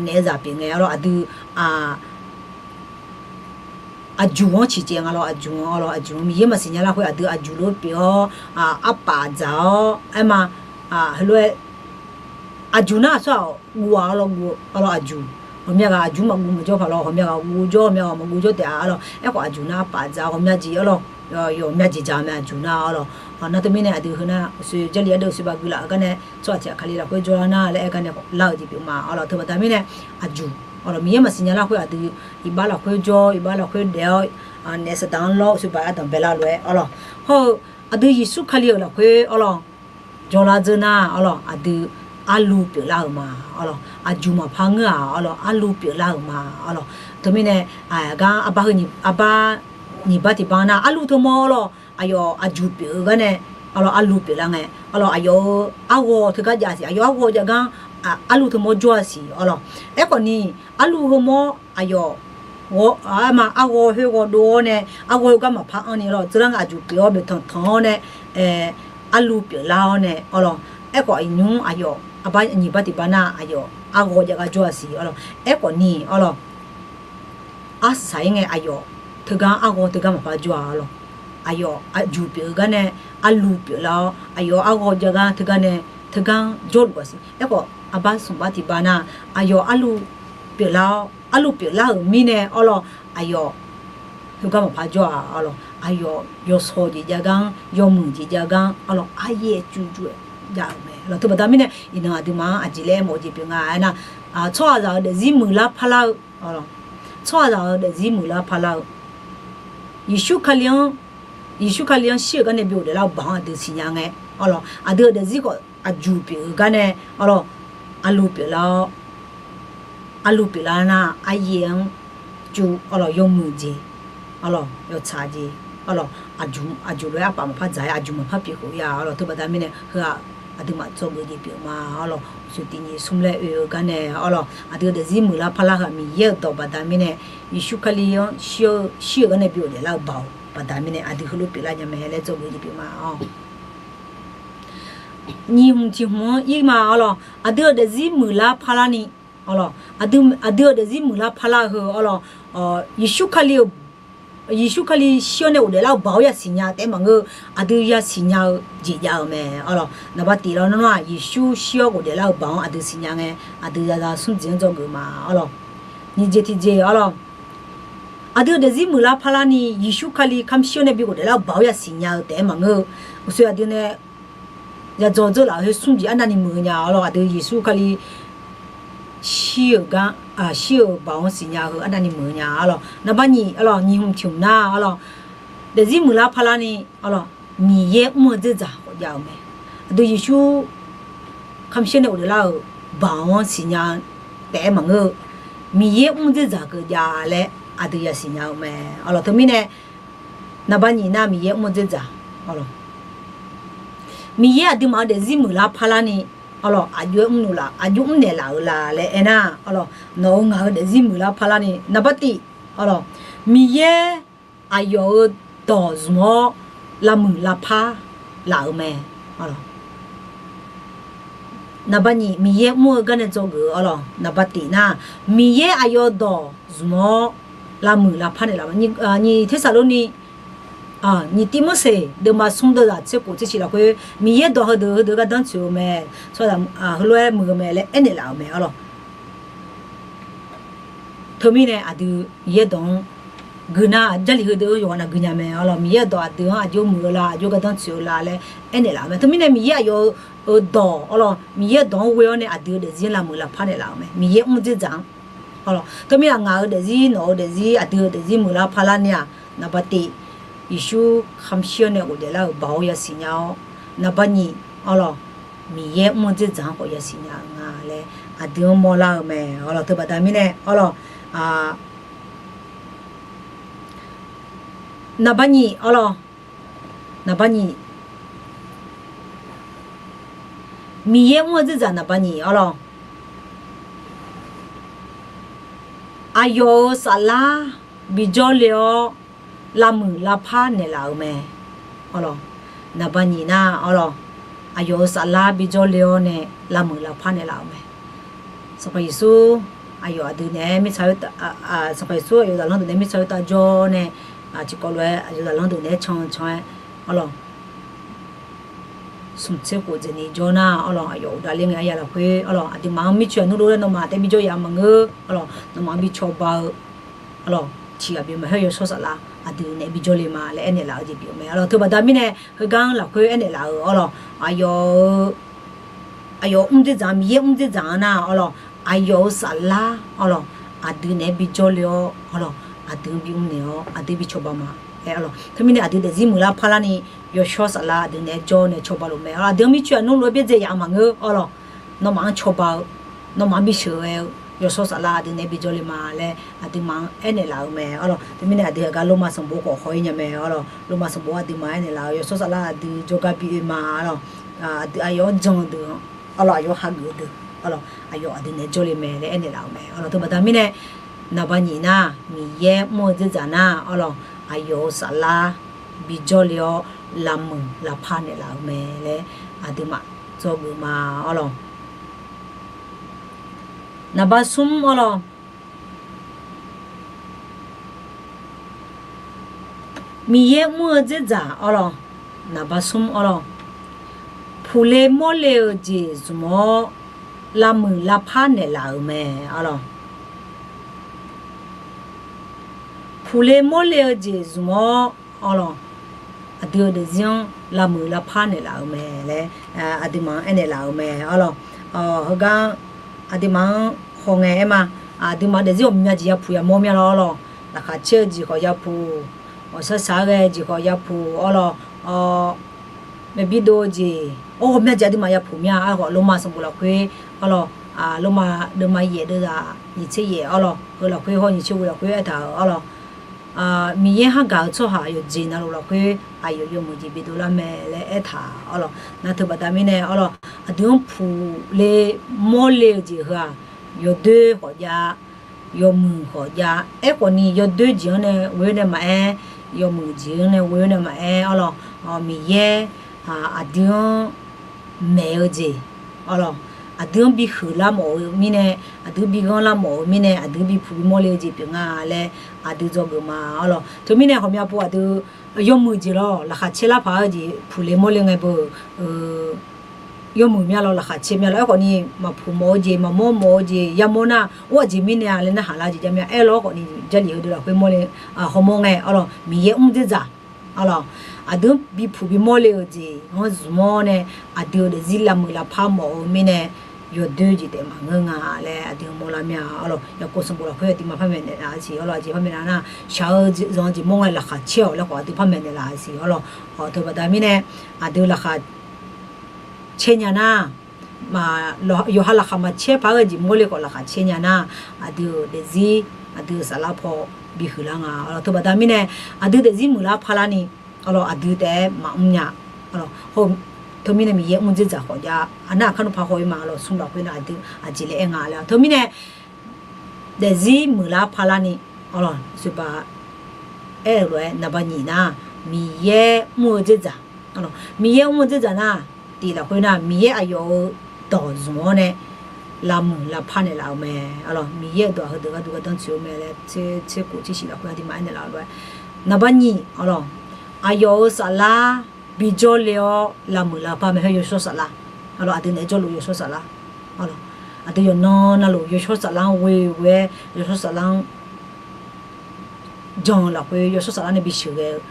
naef-eu zaq pyeuf ngae, arlawq, aqdui, aq, aqjuq-anr ciqcaev nga lawr, aqjuq-anr, arlawq, aqjuq-anr Miqyaer maqsiq nya lar khoer aqdui aqjuq lof pyeuf-awr, arpaf dzaq-awr, aerma, heulof-aer aqjuq nar aqsur-aq guv-aq, arlawq, guv, arlawq, aqjuq. Ghawqmya ghaq aqjuq maqguv maqjawr paq lawr, ghawqmya ghaq guv jawr, ghawqmya ghaq maqguv jawr taef-a, arlawq. Aerkhawf aqjuq nar arpaf dzaq-awr ghawqmya jeq, arlawq, yawqmya jeq dzaq mae aqjuq nar, arlawq. Nar teumirnae aqdui heu nar uqshoe Jarlif ardeuv uqshoe baqguv laf-eu gar nae tsawrhaq tiq ghaq Kali lafkhoer jawrlar nar laer aer gar nae lar-eu jeq pyeuf ma, arlawq. Teubaqda mirnae aqjuq, arlawq, Miqyaer maqsiq nya lar khoer aqdui iqbax lafkhoer jawr, iqbax lafkhoer daef-awr, naef saqdaq-anr lawr uqshoe baq ardanqbae lar lof-aer, arlawq. Hawr-eu aqdui Yeqsur Kali-euq lafkhoer, arlawq, jawrlar dzeur nar, arlawq, aqdui arluv pyeuflar-euq ma, arlawq, aqjuq maqpar ngeur-aq, arlawq, arluv pyeuflar-euq ma, arlawq. Teumirnae, gar arbar heu, arbar nyiq bar tiq bar nar arluv teumawr, arlawq, aqyawf aqjuq pyeuf-eu gar nae, arlawq, arluv pyeuflar ngae, arlawq, aqyawf-euq arghaw teugar jav siq, aqyawf arghaw jav gar arluv teumawr jawr-a siq, arlawq. Aerkhawf ni, arluv heumawr aqyawf, aerma arghaw khoer ghaw dov-awr nae, arghaw khoergar maqpar anrni, arlawq, dzeur lar ngae aqjuq pyeuf-awr boeqtanq tanq-awr nae, arluv pyeuflar-awr nae, arlawq. Aerkhawf iqnymr aqyawf arbar nyiq bar tiq bar nar aqyawf arghaw jav gar jawr-a siq, arlawq. Aerkhawf ni, arlawq, arsaq-ir ngae aqyawf teugar arghaw teugar maqpar jawr-a, arlawq. Aqyawf aqjuq pyeuf-eu gar nae arluv pyeuflar-awr, aqyawf arghaw jav gar teugar nae teugar jawrluf-a siq. Aerkhawf arbar smq bar tiq bar nar aqyawf arluv pyeuflar-awr, arluv pyeuflar-euq mirnae, arlawq, aqyawf heugar maqpar jawr-a, arlawq. Aqyawf yawshawq jeq jav gar-anr, yawmuiq jeq jav gar-anr, arlawq, aryaer cuv jov-aer jav-euq mae, arlawq. Teubaqda mirnae iqnan aqduimaf-anr aqjeq laer aermawf-eu jeq pyeuf nga aernar, tsawrhaqzaq-euq daefzir muiqlar parlar-eu, arlawq, tsawrhaqzaq-euq daefzir muiqlar parlar-eu, Yeqsur Kali-anr, Yeqsur Kali-anr shir-euq gar nae bi ghofdaef lar-eu baoq-anr aqdui siqnya ngae, arlawq, aqdui-euq daefzir khawf aqjuq pyeuf-eu gar nae, arlawq, arluv pyeuflar-awr, arluv pyeuflar nar aryaer-anr cuv, arlawq, yawmuiq jeq, arlawq, yawtsaq jeq, arlawq, aqjuq lof-aer arpaf maqpar dzaq-aer aqjuq maqpar pyeuf khof ya, arlawq. Teubaqda mirnae heu-aq aqduimaf dzawgeuf jeq pyeuf ma, arlawq. Uqshoe tiq nyiq smr laer oe-eu gar nae, arlawq, aqdui-euq daefzir muiqlar parlar heu-aq Miqyaer-euq dawq baqda mirnae, Yeqsur Kali-anr shir-eu, shir-euq gar nae bi ghofdaef lar-eu baoq baqda mirnae aqdui heulof pyeuflar nya mae laer dzawgeuf jeq pyeuf ma, arlawq. Nyiq hmq tiq hmq-anr ir ma, arlawq, aqdui-euq daefzir muiqlar parlarni, arlawq, aqdui, aqdui-euq daefzir muiqlar parlar-eu heu, arlawq, Yeqsur Kali-eu, Yeqsur Kali shir-awr nae ghofdaef lar-eu baoq-anr yasiq nya taef-aer maqngeur-eu, aqdui yasiq nya-eu jeq jav-euq mae, arlawq. Naqba tif lawnmr nar-aq Yeqsur shir-awr ghofdaef lar-eu baoq-anr aqdui siqnya ngae, aqdui zaqza smr jeq-anr dzawgeuf ma, arlawq. Nyiq jeq tiq jeq, arlawq, aqdui-euq daefzir muiqlar parlarni Yeqsur Kali kamq shir-awr nae bi ghofdaef lar-eu baoq-anr yasiq nya-eu taef-aer maqngeur-eu, uqshoe aqdui nae yadzaw dzeur laf-eu heu smr jeq arnavni muiq-eu nya, arlawq, aqdui Yeqsur Kali shir-euq gar, shir-euq baoq-anr siqnya-eu heu arnavni muiq-eu nya, arlawq. Naqba nyiq, arlawq, nyiq hmq tiq hmq nar, arlawq, daefzir muiqlar parlarni, arlawq, Miqyaer mr-eu dzerdzaq khawf jav-eu mae. Aqdui Yeqsur kamq shir-awr nae ghofdaef lar-euq baoq-anr siqnya taef-aer maqngeur-eu, Miqyaer mr dzerdzaq keuv jav laer aqdui yasiq nya-eu mae, arlawq. Teumirnae naqba nyiq nar Miqyaer mr-eu dzerdzaq, arlawq, Miqyaer aqduimaf-euq daefzir muiqlar parlarni, arlawq, aqjox-aer mrnaeq laf, aqjox mrnaeq laf-euq la laer aernar, arlawq, nawq-euq ngaq-euq daefzir muiqlar parlarni, naqba tif, arlawq, Miqyaer aqyawf-euq dawq zmq-awr lavmuiq lavpar laf-euq mae, arlawq. Naqba nyiq Miqyaer mr-eu gar nae dzawgeuf-eu, arlawq, naqba tif nar, Miqyaer aqyawf dawq zmq-awr lavmuiq lavpar naeqlaf-eu, nyiq Tersaqlorni, nyiq Tivmorseq deuvma smr deuvzaq tser khof tser shif lafkhoer Miqyaer dawq heudeuq heudeuq gardanr tsoeq-eu mae, tsawrhaqzaq heulof-aer muiq-eu mae laer aernaeq laf-euq mae, arlawq. Teumirnae aqdui Miqyaer dawq-anr gui nar, Jarlif heudeuq yawqghaq nav gui nya mae, arlawq. Miqyaer dawq aqdui-anr aqjox muiq-eu la, aqjox gardanr tsoeq-eu la laer aernaeq laf-euq mae. Teumirnae Miqyaer aqyawf-euq dawq, arlawq, Miqyaer dawq-anr ghoe-awr nae aqdui-euq daefzir lavmuiq lavpar naeqlaf-euq mae, Miqyaer mr dzerdzaq-anr, arlawq. Teumirnae ngaq-euq daefzir, nawq-euq daefzir, aqdui-euq daefzir muiqlar parlarni-aq, naqba tif, Yeqsur kamq shir-awr nae ghofdaef lar-euq baoq-anr yasiq nya-awr, naqba nyiq, arlawq, Miqyaer mr-eu dzerdzaq-anr khawf yasiq nya-eu nga laer aqdui-anr mawrlar-eu mae, arlawq. Teubaqda mirnae, arlawq, naqba nyiq, arlawq, naqba nyiq, Miqyaer mr-eu dzerdzaq naqba nyiq, arlawq, aqyawf-euq saflar bijawr le-awr, lavmuiq lavpar naeqlaf-euq mae. Arlawq, naqba nyiq nar, arlawq, aqyawf-euq saflar bijawr le-awr nae lavmuiq lavpar naeqlaf-euq mae. Sanqpaq Yeqsur aqyawf aqdui naeq-aer mirtsaq, Sanqpaq Yeqsur aqyawf zaqlanr deuq naeq-aer mirtsaq khoertav jawr nae, tiqkawv lof-aer aqyawf zaqlanr deuq naeq-aer can can-aer, arlawq, smq tser khof dzaeqni jawr nar, arlawq, aqyawf uqdav ler ngae arya lafkhoer, arlawq, aqduimaf-anr mircoeq aqnur lof-aer nawmaf taef bijawr yaf maqngeur, arlawq, nawmaf-anr bi cawba-eu, arlawq, tiq ghaq bimaf hawr yawshawr saflar aqdui naeq-aer bijawr le ma laer aernaeq laf-eu jeq pyeuf mae. Arlawq, teubaqda mirnae heugar-anr lafkhoer aernaeq laf-euq, arlawq, aqyawf-eu aqyawf mr dzerdzaq-anr, Miqyaer mr dzerdzaq-anr nar, arlawq, aqyawf-euq saflar, arlawq, aqdui naeq-aer bijawr le-awr, arlawq, aqdui-anr bimr naeq-awr aqdui bi cawba ma. Aer, arlawq, teumirnae aqdui daefzir muiqlar parlar ni yawshawr saflar aqdui naeq-aer jawr nae cawba luf mae. Arlawq, aqdui-anr mircoeq aqnur lof-aer byaerdzae yaf maqngeur, arlawq, nawmaf-anr cawba-eu, nawmaf-anr bisheuq-eu ghae-eu yawshawr saflar aqdui naeq-aer bijawr le ma laer aqduimaf-anr aernaeq laf-euq mae. Arlawq, teumirnae aqdui heugar Lormav sanqbof khawf haw-ir nya mae. Arlawq, Lormav sanqbof aqduimaf aernaeq laf-euq yawshawr saflar aqdui jawrgar bi oe ma. Arlawq, aqdui aqyawf-anr jan-eu deuq-anr, arlawq, aqyawf hageuf-eu deuq, arlawq, aqyawf aqdui naeq-aer jawr le mae laer aernaeq laf-euq mae. Arlawq, teubaqda mirnae naqba nyiq nar, Miqyaer mr-eu dzerdzaq nar, arlawq, aqyawf-euq saflar bijawr le-awr lavmuiq lavpar naeqlaf-euq mae laer aqduimaf dzawgeuf ma. Arlawq, naqba smr, arlawq, Miqyaer mr-eu dzerdzaq, arlawq, naqba smr, arlawq, puqle mawrle-eu jeq zmq-awr lavmuiq lavpar naeqlaf-euq mae. Arlawq, puqle mawrle-eu jeq zmq-awr, arlawq, aqdui-euq daefzir-anr lavmuiq lavpar naeqlaf-euq mae laer aqduimaf-anr aernaeq laf-euq mae. Arlawq, heugar aqduimaf-anr hawngae aer ma. Aqduimaf daefzir ghawqmya jeq yapuq yamawr mya lawr, arlawq, laqkhaq caer-eu jeq khawf yapuq, ghawqshaq shaq-aer ghae-eu jeq khawf yapuq, arlawq, maqbi dov-eu jeq, ghawqmya jeq aqduimaf yapuq mya. Arlawq, Lormav sanqbof lafkhoer, arlawq, Lormav deuvma yaef deuvzaq nyiq tser yaef, arlawq, heu lafkhoer hawr nyiq tser ghoe lafkhoer aertaq-euq, arlawq, Miqyaer hargaq-eu tsawrhaq yawqjeq navluf lafkhoer aqyawf yawmuiq jeq bi dovlar mae laer aertaq, arlawq. Nar teubaqda mirnae, arlawq, aqdui-anr puqle mawrle-eu jeq heu-aq, yawdoer khawf jav, yawmuiq khawf jav. Aerkhawf ni yawdoer jeq-anr nae ghoe-awr nae maqaer, yawmuiq jeq-anr nae ghoe-awr nae maqaer, arlawq, Miqyaer aqdui-anr maeq-eu jeq, arlawq, aqdui-anr bi huiqlar mawf-eu mirnae, aqdui bi ghanrlar mawf-eu mirnae, aqdui bi puq bi mawrle-eu jeq pyeuf nga laer aqdui dzawgeuf ma. Arlawq, teumirnae ghawqmya pov aqdui yawmuiq jeq lawr laqkhaq caer lar paq-aer jeq puqle mawrle ngae beu yawmuiq mya lawr, laqkhaq caer mya lawr. Aerkhawf ni maqpuq mawf-eu jeq, maqmawr mawf-eu jeq yamawr nar, or aqjeq mirnae-a laer narhaq lar jeq jav mya. Aerlawr khawf ni Jarlif heudeuq lafkhoer mawrle, hawmawr ngae, arlawq, Miqyaer mr dzerdzaq, arlawq, aqdui-anr bi puq bi mawrle-euq jeq-anr zmq-awr nae, aqdui-euq daefzir lavmuiq lavpar mawf-eu mirnae, yawdoer jeq taef maqngeur nga laer aqdui-anr mawrlar mya. Arlawq, yaqkov sanqbof lafkhoer aqduimaf par maeqnaeq laf-eu siq, arlawq, aqjeq par maeqnaeq nar, shaq-eu zanq-eu jeq mawr ngae laqkhaq caer-awq laer khawf aqdui par maeqnaeq laf-eu siq, arlawq. Teubaqda mirnae aqdui laqkhaq caer nya nar, yawqha laqkhaq maqcaer paq-aer ghae jeq mawrle khawf laqkhaq caer nya nar, aqdui-euq daefzir, aqdui-euq saflar paw bi huiqlar nga. Arlawq, teubaqda mirnae aqdui daefzir muiqlar parlar ni, arlawq, aqdui taef-aer maqmr nya. Arlawq, teumirnae Miqyaer mr dzerdzaq khawf jav, aqnar aqkar nmr paq haw-ir ma. Arlawq, smr lafkhoer nar aqdui aqjeq laer aer nga laer. Teumirnae daefzir muiqlar parlar ni, arlawq, soeqbaq aer-euq lof-aer naqba nyiq nar, Miqyaer mr-eu dzerdzaq, arlawq, Miqyaer mr-eu dzerdzaq nar, tif lafkhoer nar Miqyaer aqyawf-euq dawq zmq-awr nae lavmuiq lavpar naeqlaf-euq mae. Arlawq, Miqyaer-euq dawq heudeuq gharduq gardanr tsoeq-eu mae laer tser khof tser shif lafkhoer aqduimaf aernaeq laf-eu lof-aer, naqba nyiq, arlawq, aqyawf-euq saflar bijawr le-awr lavmuiq lavpar mae. Hawr yawshawr saflar, arlawq, aqdui naeq-aer jawrluf yawshawr saflar, arlawq, aqdui yawqnan navluf yawshawr saflar-anr ghoe-aer yawshawr saflar-anr jan-eu lafkhoer yawshawr saflar nae bisheuq ghae-eu,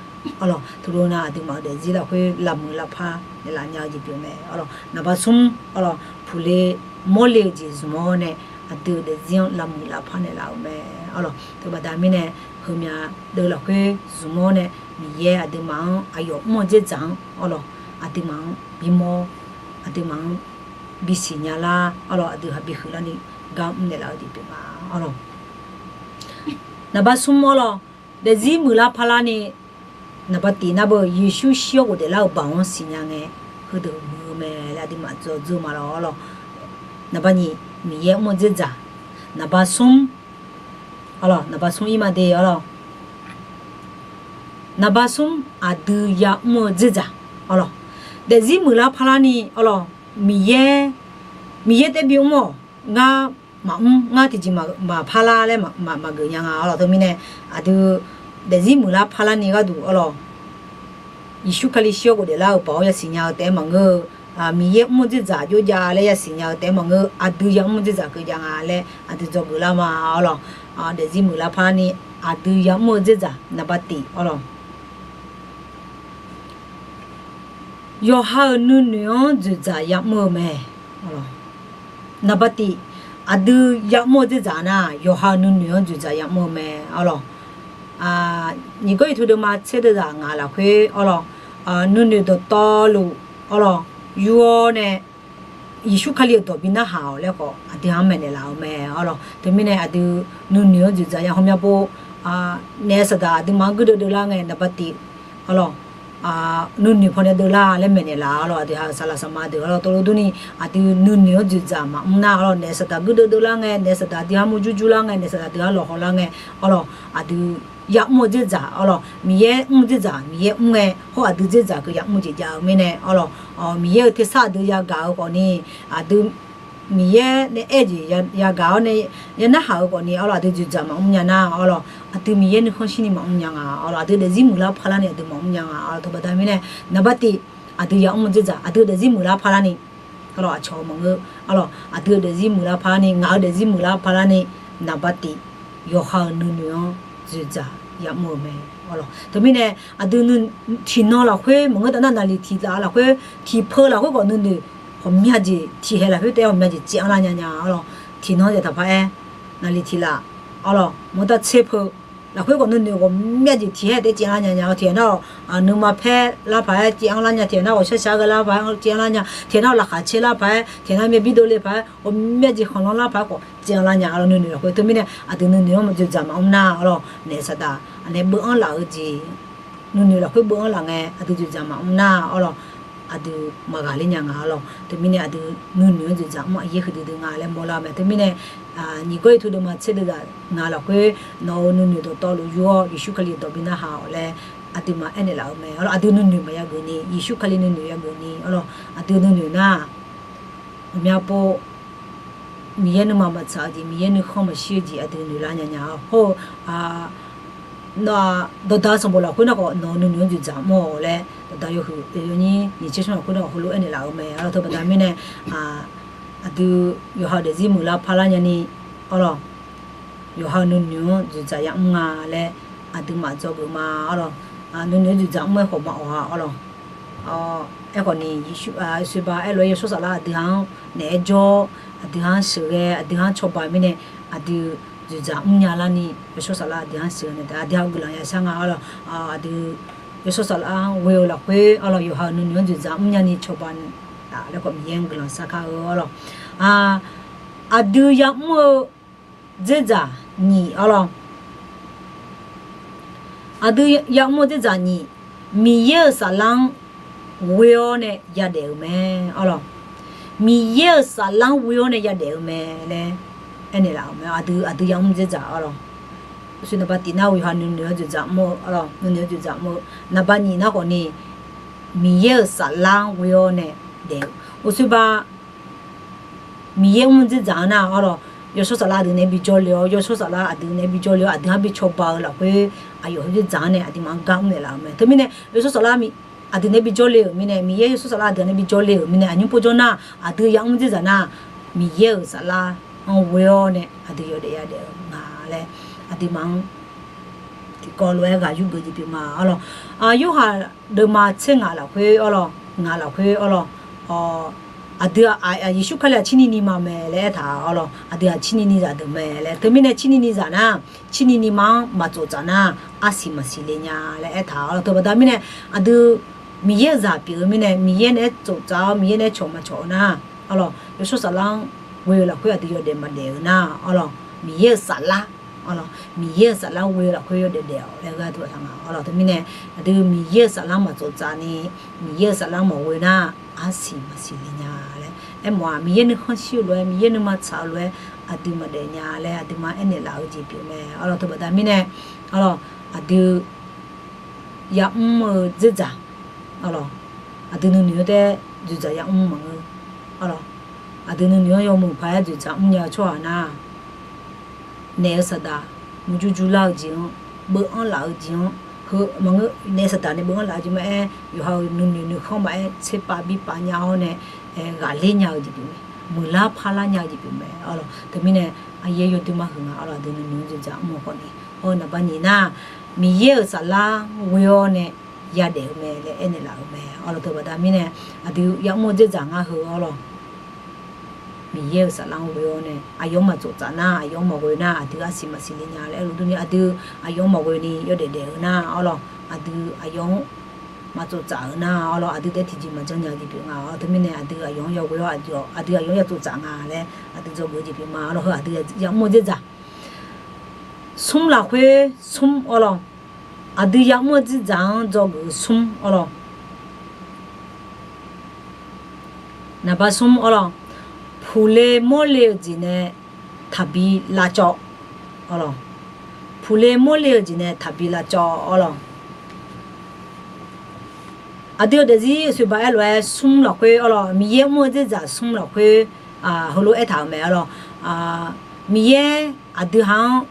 arlawq, teulof nar aqduimaf-euq daefzir lafkhoer lavmuiq lavpar naeqlaf nya-eu jeq pyeuf mae. Arlawq, naqba smr, arlawq, puqle mawrle-eu jeq zmq-awr nae aqdui-euq daefzir-anr lavmuiq lavpar naeqlaf-euq mae. Arlawq, teubaqda mirnae heumya deuv lafkhoer zmq-awr nae Miqyaer aqduimaf-anr aqyawf mr-eu dzerdzaq-anr, arlawq, aqduimaf-anr bimawr, aqduimaf-anr bisiq nya lar, arlawq, aqdui ha bihuiq larni gar mr naeqlaf-eu jeq pyeuf nga. Arlawq, naqba smr, arlawq, daefzir muiqlar parlar ni, naqba tif nar beu Yeqsur shir-awr ghofdaef lar-eu baoq-anr siqnya ngae, heudeuq muiq-eu mae laer aqduimaf dzawdzeur ma lawr, arlawq. Naqba nyiq Miqyaer mr-eu dzerdzaq, naqba smr, arlawq, naqba smr ir ma de, arlawq. Naqba smr, aqdui ya'mr-eu dzerdzaq. Awr lawq, daefzir muiqlar parlarni, awr lawq, Miqyaer, Miqyaer taef bimr-awq, ngar maqmr, ngar tiqjeq maqpar lar laer maqgeuf nya nga. Awr lawq, teumirnae aqdui daefzir muiqlar parlarni gharduq, awr lawq, Yeqsur Kali shir-awr ghofdaef lar-euq baoq-awr yasiq nya-eu taef-aer maqngeur-eu, Miqyaer mr-eu dzerdzaq jov jav laer yasiq nya-eu taef-aer maqngeur-eu, aqdui ya'mr-eu dzerdzaq keuv jav nga laer aqdui dzawgeuf lar ma. Awr lawq, daefzir muiqlar parlarni aqdui ya'mr-eu dzerdzaq naqba tif, awr lawq, yawqha-euq nuinoeq-anr dzoeqdzaq ya'mr-eu mae. Naqba tif, aqdui ya'mr-eu dzerdzaq nar, yawqha-euq nuinoeq-anr dzoeqdzaq ya'mr-eu mae. Awr lawq, nyiq gawr iqtu deuvma tser deuvzaq ngaq lafkhoer, awr lawq, nuinoeq dawqtawvluf, awr lawq, yur-awr nae Yeqsur Kali-euq dawq bi narhaq-awq laer khawf, aqdui-anr maeqnaeq laf-euq mae. Awr lawq, teumirnae aqdui nuinoeq-anr dzoeqdzaq ya hawmya pov, naef saqdaq aqduimaf-anr guirdeuv deuvlar ngae naqba tif, awr lawq, nuinoeq pawnae deuvlar laer maeqnaeq laf-awr lawq, aqdui ha-euq saqlaq saqma deuq, awr lawq, tov lor durni, aqdui nuinoeq-anr dzoeqdzaq maqmr nar, awr lawq, naef saqdaq guirdeuv deuvlar ngae, naef saqdaq aqdui-anr murjur jurlar ngae, naef saqdaq aqdui-anr lawqhaw lar ngae, awr lawq, aqdui ya'mr-eu dzerdzaq, awr lawq, Miqyaer mr-eu dzerdzaq, Miqyaer mr ngae, hawr aqdui dzerdzaq keuv ya'mr jeq jav-eu mirnae, awr lawq, Miqyaer-euq tersar aqdui yagaq-eu khawfni, aqdui Miqyaer nae aer-eu jeq yagaq-awr nae, ya narhaq-eu khawfni, awr lawq, aqdui dzoeqdzaq maqmr nya nar, awr lawq, aqdui Miqyaer nuikhanr shirni maqmr nya nga. Awr lawq, aqdui daefzir muiqlar parlarni aqdui maqmr nya nga. Awr lawq, teubaqda mirnae, naqba tif, aqdui ya'mr-eu dzerdzaq, aqdui daefzir muiqlar parlarni, awr lawq, aqcawq maqngeur, awr lawq, aqdui-euq daefzir muiqlar parlarni, ngaq-euq daefzir muiqlar parlarni, naqba tif, yawqha-euq nuinoeq-anr dzoeqdzaq ya'mr-eu mae. Awr lawq, teumirnae aqdui tiqnan lafkhoer maqngeur taf nar, naqliq tiq laf lafkhoer, tiqpeu lafkhoer khawf nuinoeq ghawqmya jeq, tiqhaeq lafkhoer taef-aer ghawqmya jeq caev-anr lar nya nya. Awr lawq, tiqnan-anr yataq paq-aer, naqliq tiq laf, awr lawq, maqtav tser peu lafkhoer khawf nuinoeq ghawqmya jeq tiqhaer taef-aer caev-anr lar nya nya. Tiqhaeq nar-awq, nuima paer lar paq-aer caev-anr lar nya. Tiqhaeq nar-awq, ghawqshar shaq-aer ghae lar paq-aer caev-anr lar nya. Tiqhaeq nar-awq, laqkhaq caer lar paq-aer, tiqhaeq nar-awq, myavbir dovle paq-aer, ghawqmya jeq khanqlanr lar paq-aer khawf caev-anr lar nya. Awr lawq, nuinoeq lafkhoer teumirnae aqdui nuinoeq-anr dzoeqdzaq maqmr nar, awr lawq, naef saqdaq aqnae beuv-anr laf-eu jeq, nuinoeq lafkhoer beuv-anr laf ngae, aqdui dzoeqdzaq maqmr nar, awr lawq, aqdui maqghaqler nya nga. Awr lawq, teumirnae aqdui nuinoeq-anr dzoeqdzaq mr aqyaer huiqdui dui nga laer mawrlar mae. Teumirnae, nyiq gawr iqtu deuvma tser deuvzaq ngaq lafkhoer, nawq-euq nuinoeq dawqtawvluf yur-awr, Yeqsur Kali-euq dawq bi narhaq-awq laer aqduimaf aernaeq laf-eu mae. Awr lawq, aqdui nuinoeq maqya geufni, Yeqsur Kali nuinoeq ya geufni, awr lawq, aqdui nuinoeq nar, ghawqmya pov, Miqyaer nuima maqtsaq-eu jeq, Miqyaer nuikhanr maqshir-eu jeq aqdui noeqlar nya nya. Hawr-eu, nawq-aq, dawqda sanqbof lafkhoer nar khawf nawq-euq nuinoeq-anr dzoeqdzaq mr-awq laer, dawqda yawhuiq yawnyir nyiq tser smr lafkhoer nar khawf heulof aernaeq laf-eu mae. Awr lawq, teubaqda mirnae, aqdui yawqha-euq daefzir muiqlar parlar nyani, awr lawq, yawqha-euq nuinoeq-anr dzoeqdzaq ya'mr nga laer aqduimaf dzawgeuf ma. Awr lawq, nuinoeq-anr dzoeqdzaq mr-aer khawf maqawq-a. Awr lawq, aerkhawf ni, Yeqsur, Yeqsur ba aerlof-aer Yawshawr Saflar aqdui-anr naeq-aer jawr, aqdui-anr sheuqghae, aqdui-anr cawba mirnae, aqdui dzoeqdzaq mrnya larni Yawshawr Saflar aqdui-anr sheuqghae nae taef aqdui-anr guiqlanq yashar nga. Awr lawq, aqdui Yawshawr Saflar-anr ghoe-eu lafkhoer, awr lawq, yawqha-euq nuinoeq-anr dzoeqdzaq mrnya ni cawba taf laer khawf Miqyaer-anr guiqlanq sharkar-eu. Awr lawq, aqdui ya'mr-eu dzerdzaq nyiq, awr lawq, aqdui ya'mr-eu dzerdzaq nyiq, Miqyaer-euq saflar-anr ghoe-awr nae yadaef-euq mae. Awr lawq, Miqyaer-euq saflar-anr ghoe-awr nae yadaef-eu mae laer aernaeq laf-euq mae. Aqdui, aqdui ya'mr dzerdzaq, awr lawq, uqshoe naqba tif nar-eu yawqha nuinoeq-anr dzoeqdzaq mr-eu, awr lawq, nuinoeq-anr dzoeqdzaq mr-eu, naqba nyiq nar khawf ni, Miqyaer-euq saflar-anr ghoe-awr nae daef-eu uqshoe ba Miqyaer mr dzerdzaq-anr nar, awr lawq, Yawshawr Saflar aqdui naeq-aer bijawr le-awr, Yawshawr Saflar aqdui naeq-aer bijawr le-awr, aqdui-anr bi cawba-eu lafkhoer, aqyawf-euq dzerdzaq-anr nae aqduimaf-anr gar mrnaeq laf-euq mae. Teumirnae Yawshawr Saflar aqdui naeq-aer bijawr le-euq mirnae, Miqyaer Yawshawr Saflar aqdui naeq-aer bijawr le-euq mirnae, aqnymr povjawr nar, aqdui ya'mr dzerdzaq nar, Miqyaer-euq saflar-anr ghoe-awr nae aqdui yawdaef yadaef-eu nga laer, aqduimaf-anr tiqkawv lof-aer ghaq yurgeuf jeq pyeuf ma. Awr lawq, Yorhaq deuvma tser ngaq lafkhoer, awr lawq, ngaq lafkhoer, awr lawq, aqdui-aq, Yeqsur Kali-aq cirni ni ma mae laer aertaq, awr lawq, aqdui-aq cirni ni zaqdeuq mae laer. Teumirnae cirni ni zaq nar, cirni ni ma-anr maqtsoftsaf nar, arsiq maqsiq le nya laer aertaq, awr lawq. Teubaqda mirnae, aqdui Miqyaer-euq zaq pyeuf-eu mirnae, Miqyaer naeq-aer tsoftsaf-awr, Miqyaer naeq-aer cawq maqcawq-eu nar, awr lawq, Yawshawr Saflar-anr ghoe-eu lafkhoer aqdui yawdaef maqdaef-euq nar, awr lawq, Miqyaer-euq saflar, awr lawq, Miqyaer-euq saflar ghoe-eu lafkhoer yawdaef daef-awq laer gharduq taq nga. Awr lawq, teumirnae aqdui Miqyaer-euq saflar maqtsoftsaf ni, Miqyaer-euq saflar maqghoe nar, arsiq maqsiq le nya laer aermawf-aq, Miqyaer nuikhanr shir-eu lof-aer, Miqyaer nuima tsaq-eu lof-aer aqdui maqdaef nya laer aqduimaf aernaeq laf-eu jeq pyeuf mae. Awr lawq, teubaqda mirnae, awr lawq, aqdui yamr-eu dzerdzaq, arlawq, aqdui nuinoeq-anr taef dzoeqdzaq yamr maqngeur, arlawq, aqdui nuinoeq-anr yawmuiq paq-aer dzoeqdzaq mrnya-eu tsawrhaq nar, naef-eu saqdaq murjur jurlar-eu jeq-anr, beuv anr laf-eu jeq-anr, heu maqngeur, naef-eu saqdaq nae beuv anr laf-eu jeq maqaer, yawqha-euq nuinoeq nuikhanr maqaer tserpav birpav nya-awr nae, ghaqler nya-eu jeq pyeuf mae, muiqlar parlar nya-eu jeq pyeuf mae, arlawq. Teumirnae, aryaer yawdoer mar huiq nga, arlawq, aqdui nuinoeq-anr dzoeqdzaq mr-eu khawfni, arlawq, naqba nyiq nar, Miqyaer-euq saflar-anr ghoe-awr nae yadaef-eu mae laer aernaeq laf-euq mae, arlawq. Teubaqda mirnae, aqdui yamr-eu dzerdzaq ngar heu, arlawq, Miqyaer-euq saflar-anr ghoe-awr nae aqyawf-anr maqtsoftsaf nar, aqyawf-anr maqghoe nar, aqdui arsiq maqsiq le nya laer aer-eu durni, aqdui aqyawf-anr maqghoe ni yawdaef daef-eu nar, arlawq, aqdui aqyawf-anr maqtsoftsaf-euq nar, arlawq, aqdui taef tiqjeq maqjan nya-eu jeq pyeuf nga, arlawq. Teumirnae aqdui aqyawf-anr yaghoe-awr, aqdui aqyawf-anr yatsof tsaf nga laer aqdui dzawgeuf-eu jeq pyeuf ma, arlawq. Heu aqdui yamr-eu dzerdzaq smr lafkhoer smr, arlawq, aqdui yamr-eu dzerdzaq-anr dzawgeuf-eu smr, arlawq. Naqba smr, arlawq, puqle mawrle-eu jeq nae taqbi lavcawv, arlawq, puqle mawrle-eu jeq nae taqbi lavcawv, arlawq. Aqdui-euq daefzir-eu soeqbaq aer lof-aer smr lafkhoer, arlawq, Miqyaer mr-eu dzerdzaq smr lafkhoer heulof-aer aertaq-euq mae, arlawq, Miqyaer aqdui ha-anr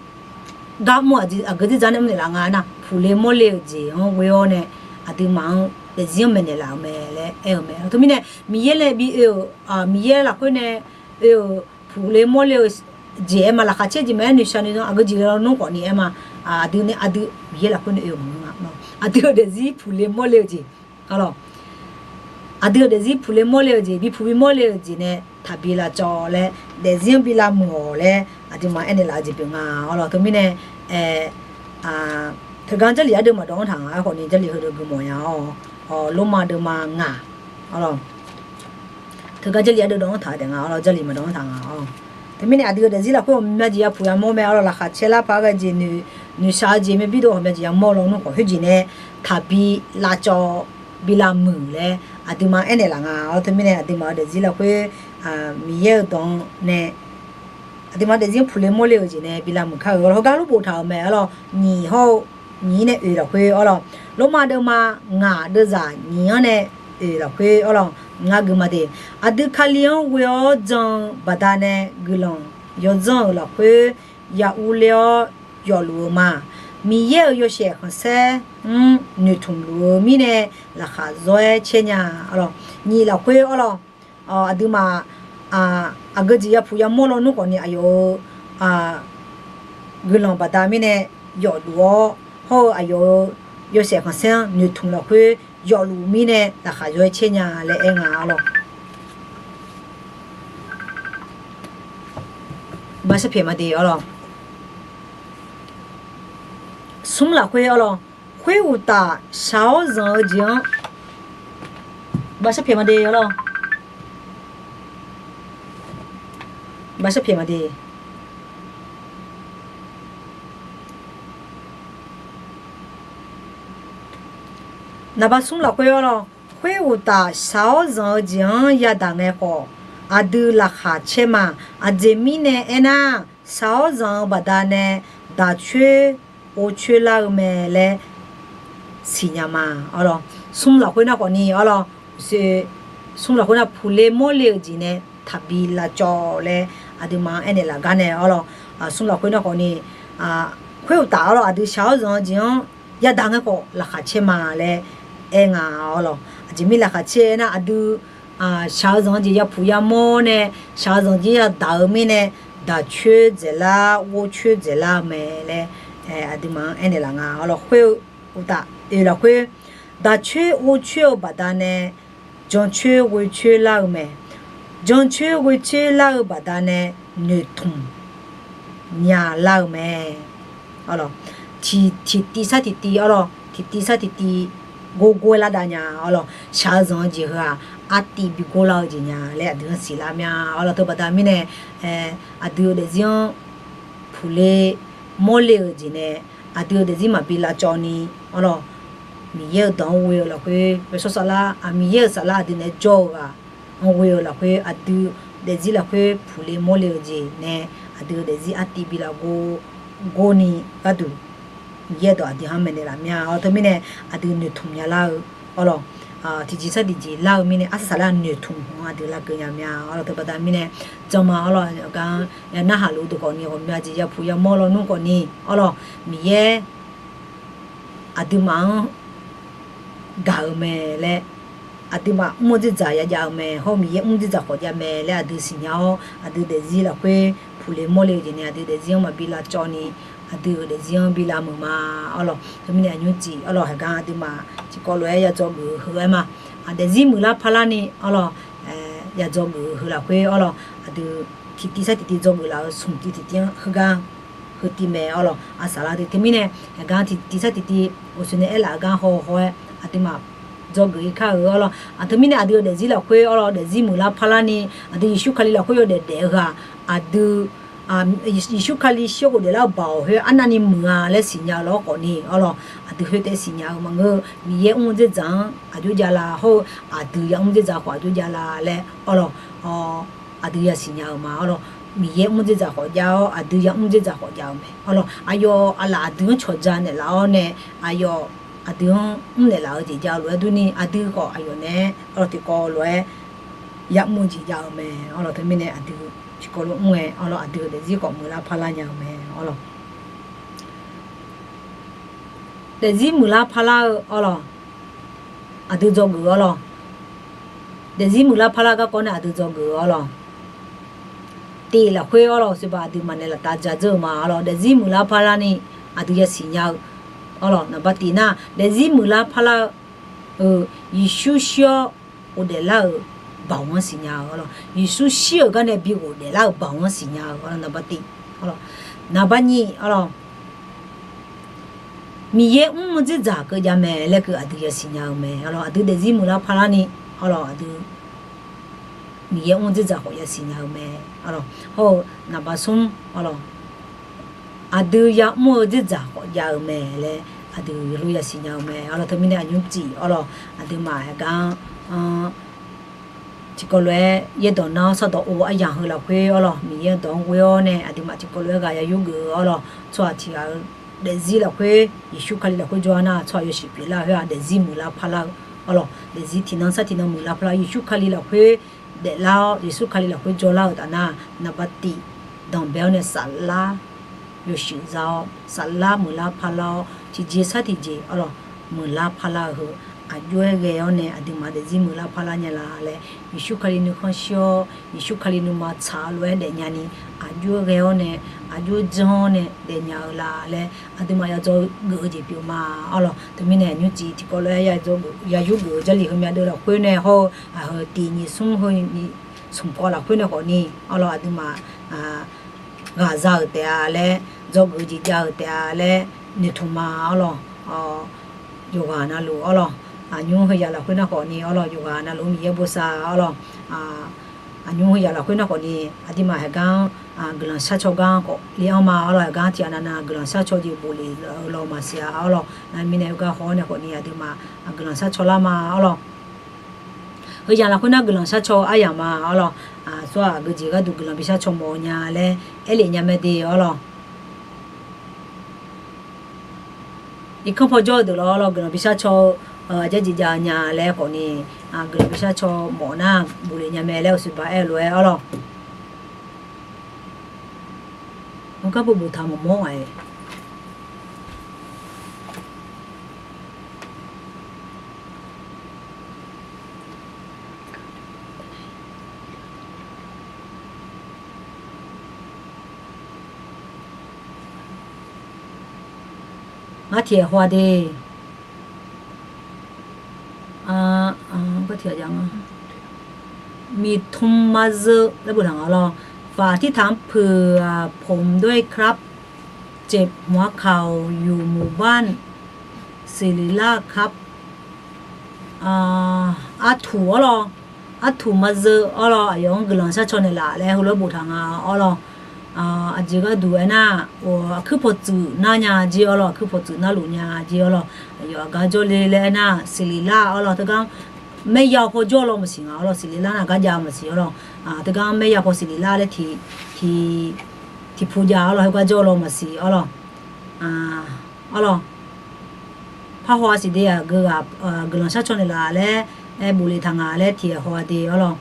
gar mr-eu aqgeu dzerdzaq nae mrnaeq laf nga nar, puqle mawrle-eu jeq-anr ghoe-awr nae aqduimaf-anr daefzir-anr maeqnaeq laf-euq mae laer aer-eu mae. Teumirnae Miqyaer nae bi oe-euq, Miqyaer lafkhoer nae oe-euq puqle mawrle-eu jeq aer ma, laqkhaq caer jeq maqaer, noeqshaq noeqzanq aqgeu jeq lawnmr khawfni aer ma, aqdui nae aqdui Miqyaer lafkhoer nae oe-euq maqngeur nga, aqdui-euq daefzir puqle mawrle-eu jeq, arlawq, aqdui-euq daefzir puqle mawrle-eu jeq, bi puq bi mawrle-eu jeq nae taqbi lavcawv laer, daefzir-anr bi lavmuiq-awq laer aqduimaf aernaeq laf-eu jeq pyeuf nga, arlawq. Teumirnae, aer, teugar Jarlif ardeuv maqdawv-anr taq nga, aerkhawfni Jarlif heudeuq gui mawf nya-awr, Lormav deuvma ngaq, arlawq, teugar Jarlif ardeuv dawv-anr taq-eu taef nga, arlawq, Jarlif maqdawv-anr taq nga, arlawq. Teumirnae aqdui-euq daefzir lafkhoer ghawqmya jeq yapuq yamawr mae, arlawq, laqkhaq caer lar paq-aer ghae jeq, noeqshaq-eu jeq mae, birdov ghawqmya jeq yamawr lawnmr khawf khoerjeq nae taqbi lavcawv bi lavmuiq laer aqduimaf aernaeq laf nga, arlawq. Teumirnae aqduimaf-euq daefzir lafkhoer Miqyaer-euq dawq-anr nae aqduimaf daefzir-anr puqle mawrle-eu jeq nae bi lavmuiq kar-eu, arlawq, heugar lor boftaq-euq mae, arlawq, nyiq hawr-eu nyiq-ir nae oeq lafkhoer, arlawq, Lormav deuvma ngaq deuvzaq nyiq-anr nae oeq lafkhoer, arlawq, ngar gui ma de. Aqdui Kali-anr ghoe-awr jan-eu baqdanae guiqlanq yawdzanr-euq lafkhoer ya urler-awr yawfluf-eu ma. Miqyaer-euq yawshaef khanqsaer-anr noeqtmq luf-eu mirnae laqkhaq zawr-aer caer nya, arlawq, nyiq lafkhoer, arlawq, aqduimaf aqgeu jeq yapuq yamawr lawnmr khawfni aqyawf-euq guiqlanq baqda mirnae yawfluf-awr, hawr-eu aqyawf-euq yawshaef khanqsaer-anr noeqtmq lafkhoer yawfluf mirnae laqkhaq zawr-aer caer nya laer aer nga, arlawq. Baqsharpyaeq ma de, arlawq. Smr lafkhoer, arlawq, khoeruqtaf shaq-awr zanq-eu jeq-anr, baqsharpyaeq ma de, arlawq. Baqsharpyaeq ma de. Naqba smr lafkhoer, arlawq, khoeruqtaf shaq-awr zanq-eu jeq-anr yadaq ngae khawf, aqdui laqkhaq caer ma. Aqjeq mirnae aernar, shaq-awr zanq-eu baqdanae daq coer or coer lar-eu mae laer siqnya ma, arlawq. Smr lafkhoer nar khawfni, arlawq, smr lafkhoer nar puqle mawrle-eu jeq nae taqbi lavcawv laer aqduimaf-anr aernaeq laf gar nae, arlawq, smr lafkhoer nar khawfni, khoeruqtaf, arlawq, aqdui shaq-awr zanq-eu jeq-anr yadaq ngae khawf laqkhaq caer ma laer aer nga, arlawq. Aqjeq mirnae laqkhaq caer aernar, aqdui shaq-eu zanq-eu jeq yapuq yamawr nae, shaq-eu zanq jeq yadaq-eu mirnae, daq coer dzaeqlar, ghov coer dzaeqlar-eu mae laer aqduimaf-anr aernaeq laf nga, arlawq. Khoeruqtaf oeq lafkhoer, daq coer ghov coer-eu baqdanae jan coer ghoe coer lar-eu mae. Jan coer ghoe coer lar-eu baqdanae noeqtmq nya lar-eu mae. Tiqtiv sar tiqtiv, arlawq, tiqtiv sar tiqtiv gor gor-aer lar dav nya, arlawq. Shaq-eu zanq-eu jeq heu-aq, artiv bi gor lar-eu jeq nya laer aqdui-anr siqlar mya, arlawq. Teubaqda mirnae, aqdui-euq daefzir-anr puqle mawrle-eu jeq nae aqdui-euq daefzir maqbi lavcawv ni, arlawq, Miqyaer-euq dawq-anr ghoe-eu lafkhoer yawshawr saflar, Miqyaer-euq saflar aqdui naeq-aer jawr-eu ghaq-anr ghoe-eu lafkhoer, aqdui daefzir lafkhoer puqle mawrle-eu jeq nae aqdui-euq daefzir artiv bi lavgor, gor ni gharduq Miqyaer dawq aqdui-anr maeqnaeq laf mya. Awr, teumirnae aqdui noeqtmq nya lar-eu, awr lawq, tiqjeq sar tiqjeq lar-eu mirnae arsaq saqlar noeqtmq-anr aqdui larkeuv nya mya. Awr lawq, teubaqda mirnae janma, awr lawq, gar ya narhaq luf deuq khawfni ghawqmya jeq yapuq yamawr lawnmr khawfni, awr lawq, Miqyaer aqduimaf-anr gaq-eu mae laer, aqduimaf mr-eu dzerdzaq yajav-eu mae, hawr Miqyaer mr dzerdzaq khawf jav mae laer aqdui siqnya-awr, aqdui daefzir lafkhoer puqle mawrle-eu jeq nae aqdui daefzir-anr maqbi lavcawv ni, aqdui-euq daefzir-anr bi lavmuiq ma. Awr lawq, teumirnae aqnymr cif, awr lawq, heugar aqduimaf tiqkawv lof-aer ya dzawgeuf-eu heu-aer ma. Daefzir muiqlar parlarni, awr lawq, ya dzawgeuf-eu heu lafkhoer, awr lawq, aqdui tiqtiv sar tiqtiv dzawgeuf laf-euq smq tiv tiqtiv-anr heugar heu tiv mae. Awr lawq, arsaq saqlar deuq teumirnae heugar tiqtiv sar tiqtiv uqshoe nae aerlaf-eu gar haw haw-aer aqduimaf dzawgeuf-ir kar-eu. Awr lawq, aqteu mirnae aqdui-euq daefzir lafkhoer, awr lawq, daefzir muiqlar parlarni aqdui Yeqsur Kali lafkhoer yawdaef daef-eu ghaq, aqdui Yeqsur Kali shir khof daeflar-eu baoq khoer arnavni muiq-a laer siqnya-eu lawr khawfni, awr lawq, aqdui khoertaef siqnya-eu maqngeur-eu Miqyaer mr dzerdzaq-anr aqjox jav la, hawr-eu aqdui yamr dzerdzaq khawf aqjox jav la laer, awr lawq, aqdui yasiqnya-eu ma. Awr lawq, Miqyaer mr dzerdzaq khawf jav-awr aqdui yamr dzerdzaq khawf jav-eu mae. Awr lawq, aqyawf aqlaf aqdui-anr cawqja naeqlaf-awr nae, aqyawf aqdui-anr mrnaeq laf-eu jeq jav-eu lof-aer durni aqdui khawf aqyawf naeq-aer, awr lawq, tiqkawv lof-aer yamr-eu jeq jav-eu mae. Awr lawq, teumirnae aqdui tiqkawv lof mr-aer, awr lawq, aqdui-euq daefzir khawf muiqlar parlar nya-eu mae. Awr lawq, daefzir muiqlar parlar-eu, awr lawq, aqdui dzawgeuf-eu, awr lawq, daefzir muiqlar parlar garkawv nae aqdui dzawgeuf-eu, awr lawq, tiv lafkhoer, awr lawq, uqshoe baq aqduimaf nae laftav ja dzeur-eu ma. Awr lawq, daefzir muiqlar parlarni aqdui yasiqnya-eu, awr lawq, naqbar tiv nar daefzir muiqlar parlar-eu, Yeqsur shir-awr ghofdaef lar-euq baoq-anr siqnya-eu, awr lawq, Yeqsur shir-euq gar nae bi ghofdaef lar-euq baoq-anr siqnya-eu, awr lawq, naqbar tiv, awr lawq, naqbar nyiq, awr lawq, Miqyaer mr-eu dzerdzaq keuv jav mae laer keuv aqdui yasiqnya-eu mae. Awr lawq, aqdui daefzir muiqlar parlarni, awr lawq, aqdui Miqyaer mr-eu dzerdzaq khawf yasiqnya-eu mae. Awr lawq, hawr-eu naqbar smr, awr lawq, aqdui yamr-eu dzerdzaq khawf jav-eu mae laer aqdui yawlof yasiqnya-eu mae. Awr lawq, teumirnae aqnymr cif, awr lawq, aqduimaf aqgar-anr tiqkawv lof-aer yaerdawq nar-awr sawrdawq ov-eu aryamq heu lafkhoer, awr lawq, Miqyaer dawq-anr ghoe-awr nae aqduimaf tiqkawv lof-aer ghaq ya yurgeuf-eu, awr lawq, tsawrhaq tiq ghaq-eu daefzir lafkhoer Yeqsur Kali lafkhoer jawr-a nar, tsawrhaq yawshuif pyeuflar-eu khoer-aq daefzir muiqlar parlar-eu, awr lawq, daefzir tiqnan sar tiqnan muiqlar parlar-eu, Yeqsur Kali lafkhoer daeflar-awr, Yeqsur Kali lafkhoer jawrlar-eu taf nar, naqbar tiv danqbae-awr nae saflar yawshuif za-awr, saflar muiqlar parlar-awr, tiqjeq sar tiqjeq, awr lawq, muiqlar parlar-eu heu aqjox-aer ghae-awr nae aqduimaf daefzir muiqlar parlar nya la laer, Yeqsur Kali nuikhanr shir-awr Yeqsur Kali nuima tsaq-eu lof-aer daefnya ni, aqjox-aer ghae-awr nae, aqjox-aer janr-awr nae daefnya-eu la laer aqduimaf ya dzawgeuf-eu jeq pyeuf ma. Awr lawq, teumirnae nymrcif tiqkawv lof-aer ya yurgeuf-eu Jarlif heumya deuv lafkhoer nae hawr-eu aqheu tiq nyiq smr heu nyiq smq kawv lafkhoer nae khawfni, awr lawq, aqduimaf ghaqza-euq taef-a laer, dzawgeuf-eu jeq jav-euq taef-a laer noeqtmq ma. Awr lawq, yawqghaq navluf, awr lawq, aqnymr heuyaq lafkhoer nar khawfni, awr lawq, yawqghaq navluf Miqyaer bosav, awr lawq, aqnymr heuyaq lafkhoer nar khawfni, aqduimaf heugar-anr guiqlanq sharcaw gar khawf le-anr ma. Awr lawq, heugar tiq ghaq navnav guiqlanq sharcaw jeq bof lef-eu law maqsiq-a. Awr lawq, mirnae heugar haw-awr nae khawfni aqduimaf guiqlanq sharcaw lar ma. Awr lawq, heuyaq lafkhoer nar guiqlanq sharcaw aryamq ma. Awr lawq, tsawrhaq aqgeujeq gharduq guiqlanq bi sharcaw mawf-eu nya laer aerlef nya mae de. Awr lawq, irkanr paw jawr-eu deuq lawr, awr lawq, guiqlanq bi sharcaw-eu aqjeq jeq jav-eu nya laer khawfni, guiqlanq bi sharcaw mawf nar bof lef nya mae laer uqshoe baq aer-eu lof-aer, awr lawq, heugar bof boftaq mawf mawr-aq, ngar tiq ghaq haw-a de. Miqtmq mazeu laer boftaq nga lawr. ฝากอธิษฐานเผื่อผมด้วยครับ เจ็บหัวเข่าอยู่หมู่บ้านศิริราชครับ Artuq, awr lawq, artuq mazeu, awr lawq, aqyawf-anr guiqlanq sharcaw naeqlaf laer heulof-aer boftaq nga. Awr lawq, aqjeq gharduq aernar, aqkuir pawqtsuif nar nya jir, awr lawq, aqkuir pawqtsuif narluf nya jir, awr lawq, aqyawf aqgar jawrle laer aernar, ศิริราช awr lawq, teugar maerya paw jawr law maqsiq nga. Awr lawq, ศิริราช nar gar jav maqsiq, awr lawq, teugar maerya paw ศิริราช laer tiq tiqpu jav, awr lawq, heugar jawr law maqsiq, awr lawq, Arlawq, parhaw-a siqde-aq geu ghaq guiqlanq sharcaw naeqlaf laer, aer bofle taq nga laer tiqghaq haw-a de arlawq.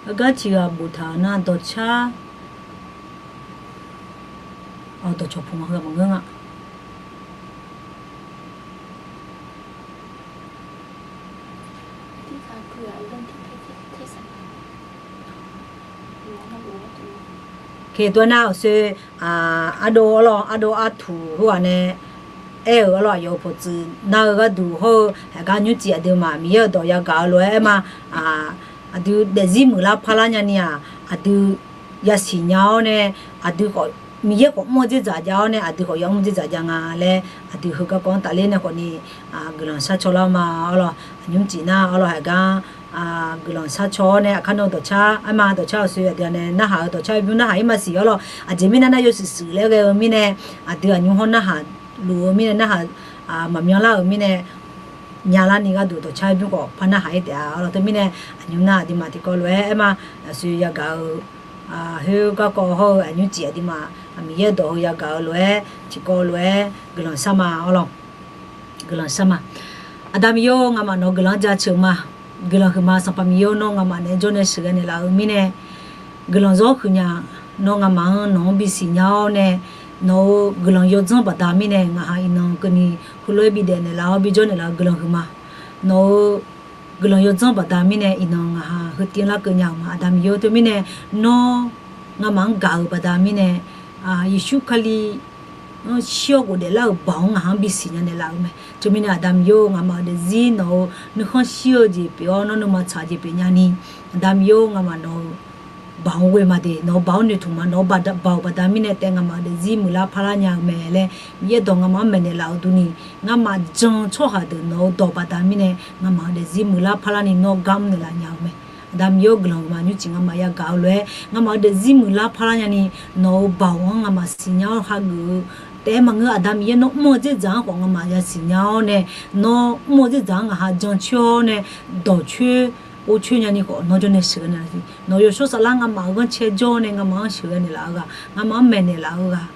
Heugar tiqghaq boftaq-euq nar dawqcar, dawqcawq puq ma heu maqngeur nga. Oke, tov nar-awq soe, ardov arlawq, ardov artuq khoerghaq nae aer-euq arlawq, aqyawf-euq pawqtsuif nar-eu gharduq hawr-eu, haqgar nymrcif aqduimaf Miqyaer-euq dawq yagaq-eu lof-aer aer ma. Aqdui daefzir muiqlar parlar nyani-aq, aqdui yasiq nya-awr nae, aqdui khawf Miqyaer khawf mr-eu dzerdzaq jav-awr nae, aqdui khawf yamr dzerdzaq jav nga laer, aqdui heu garkawv-anr tafler nae khawfni guiqlanq sharcaw lar ma arlawq. Aqnymrcif nar arlawq, haqgar guiqlanq sharcaw-awr nae, aqkar nan dawqcar aer ma, dawqcar-euq soe aqdui-a nae narhaq-euq dawqcar-eu bymr narhaq-ir maqsiq arlawq. Aqjeq mirnae nar yawshuif shuif laer ghae-eu mirnae, aqdui aqnymr hawr narhaq luf-eu mirnae, narhaq maqmyanlar-euq mirnae, nyalar ni gharduq dawqcar-eu bymr khawf par narhaq-ir taef-a arlawq. Teumirnae aqnymr nar aqduimaf tiqkawv lof-aer aer ma, aqsoe yagaq-eu khoer garkawv hawr-eu aqnymrcif aqduimaf Miqyaer-euq dawq heu yagaq-eu lof-aer tiqkawv lof-aer guiqlanq shar ma arlawq. Guiqlanq shar ma. Aqda Miqyaer-or, ngamaf nawq-eu guiqlanq-anr jaceuq ma. Guiqlanq huiqma Sanqpaq Miqyaer-or, nawr ngamaf naeq-aer jawr nae sheuqghae naeqlaf-eu mirnae, guiqlanq zawr huiqnya, nawr ngamaf-anr nawq-anr bisiq nya-awr nae, nawq-euq guiqlanq yawdzanr baqda mirnae ngaqha iqnan keuvni heulof-aer bidaef naeqlaf-awr bijawr naeqlaf-eu guiqlanq huiqma. Nawq-euq guiqlanq yawdzanr baqda mirnae iqnan ngaqha heutiv larkeuv nya-euq ma. Aqda Miqyaer-or, teumirnae nawr ngamaf-anr gaq-euq baqda mirnae, Yeqsur Kali-anr shir-awr ghofdaef lar-euq baoq-anr ngaqha-anr bisiq nya naeqlaf-euq mae. Teumirnae Aqda Miqyaer-or, ngaqmaf-euq daefzir nawq-euq nuikhanr shir-eu jeq pyeuf-awr, nawr nuima tsaq jeq pyeuf nyani, Aqda Miqyaer-or, ngamaf nawq-euq baoq-anr ghoe ma de, nawq-euq baoq-anr noeqtmq ma, nawq-euq baoq baqda baqda mirnae taef ngamaf-euq daefzir muiqlar parlar nya-eu mae laer Miqyaer dawq ngamaf-anr maeqnaeq laf-eu durni, ngamaf jan tsawrhaq deuq nawq-euq dawq baqda mirnae ngamaf-euq daefzir muiqlar parlar ni nawr gar mr naeqlaf nya-eu mae. Aqda Miqyaer-or, guiqlanq huiqma nymrcif ngamaf yagaq-eu lof-aer ngamaf-euq daefzir muiqlar parlar nyani, nawq-euq baoq-anr ngamaf siqnya-awr hageuf-eu taef-aer maqngeur. Aqda Miqyaer nawr mr-eu dzerdzaq-anr khawf ngamaf yasiq nya-awr nae, nawr mr-eu dzerdzaq-anr ngaqha jancoer-awr nae, dawqcoer ghovcoer nyani khawf nawr jawr nae sheuqghae naeqlaf-eu. Nawq-euq yawshawr saflar ngamaf-euq ghanrcae jawr-awr nae ngamaf-anr sheuqghae naeqlaf-eu ghaq, ngamaf-anr maeqnaeq laf-eu ghaq,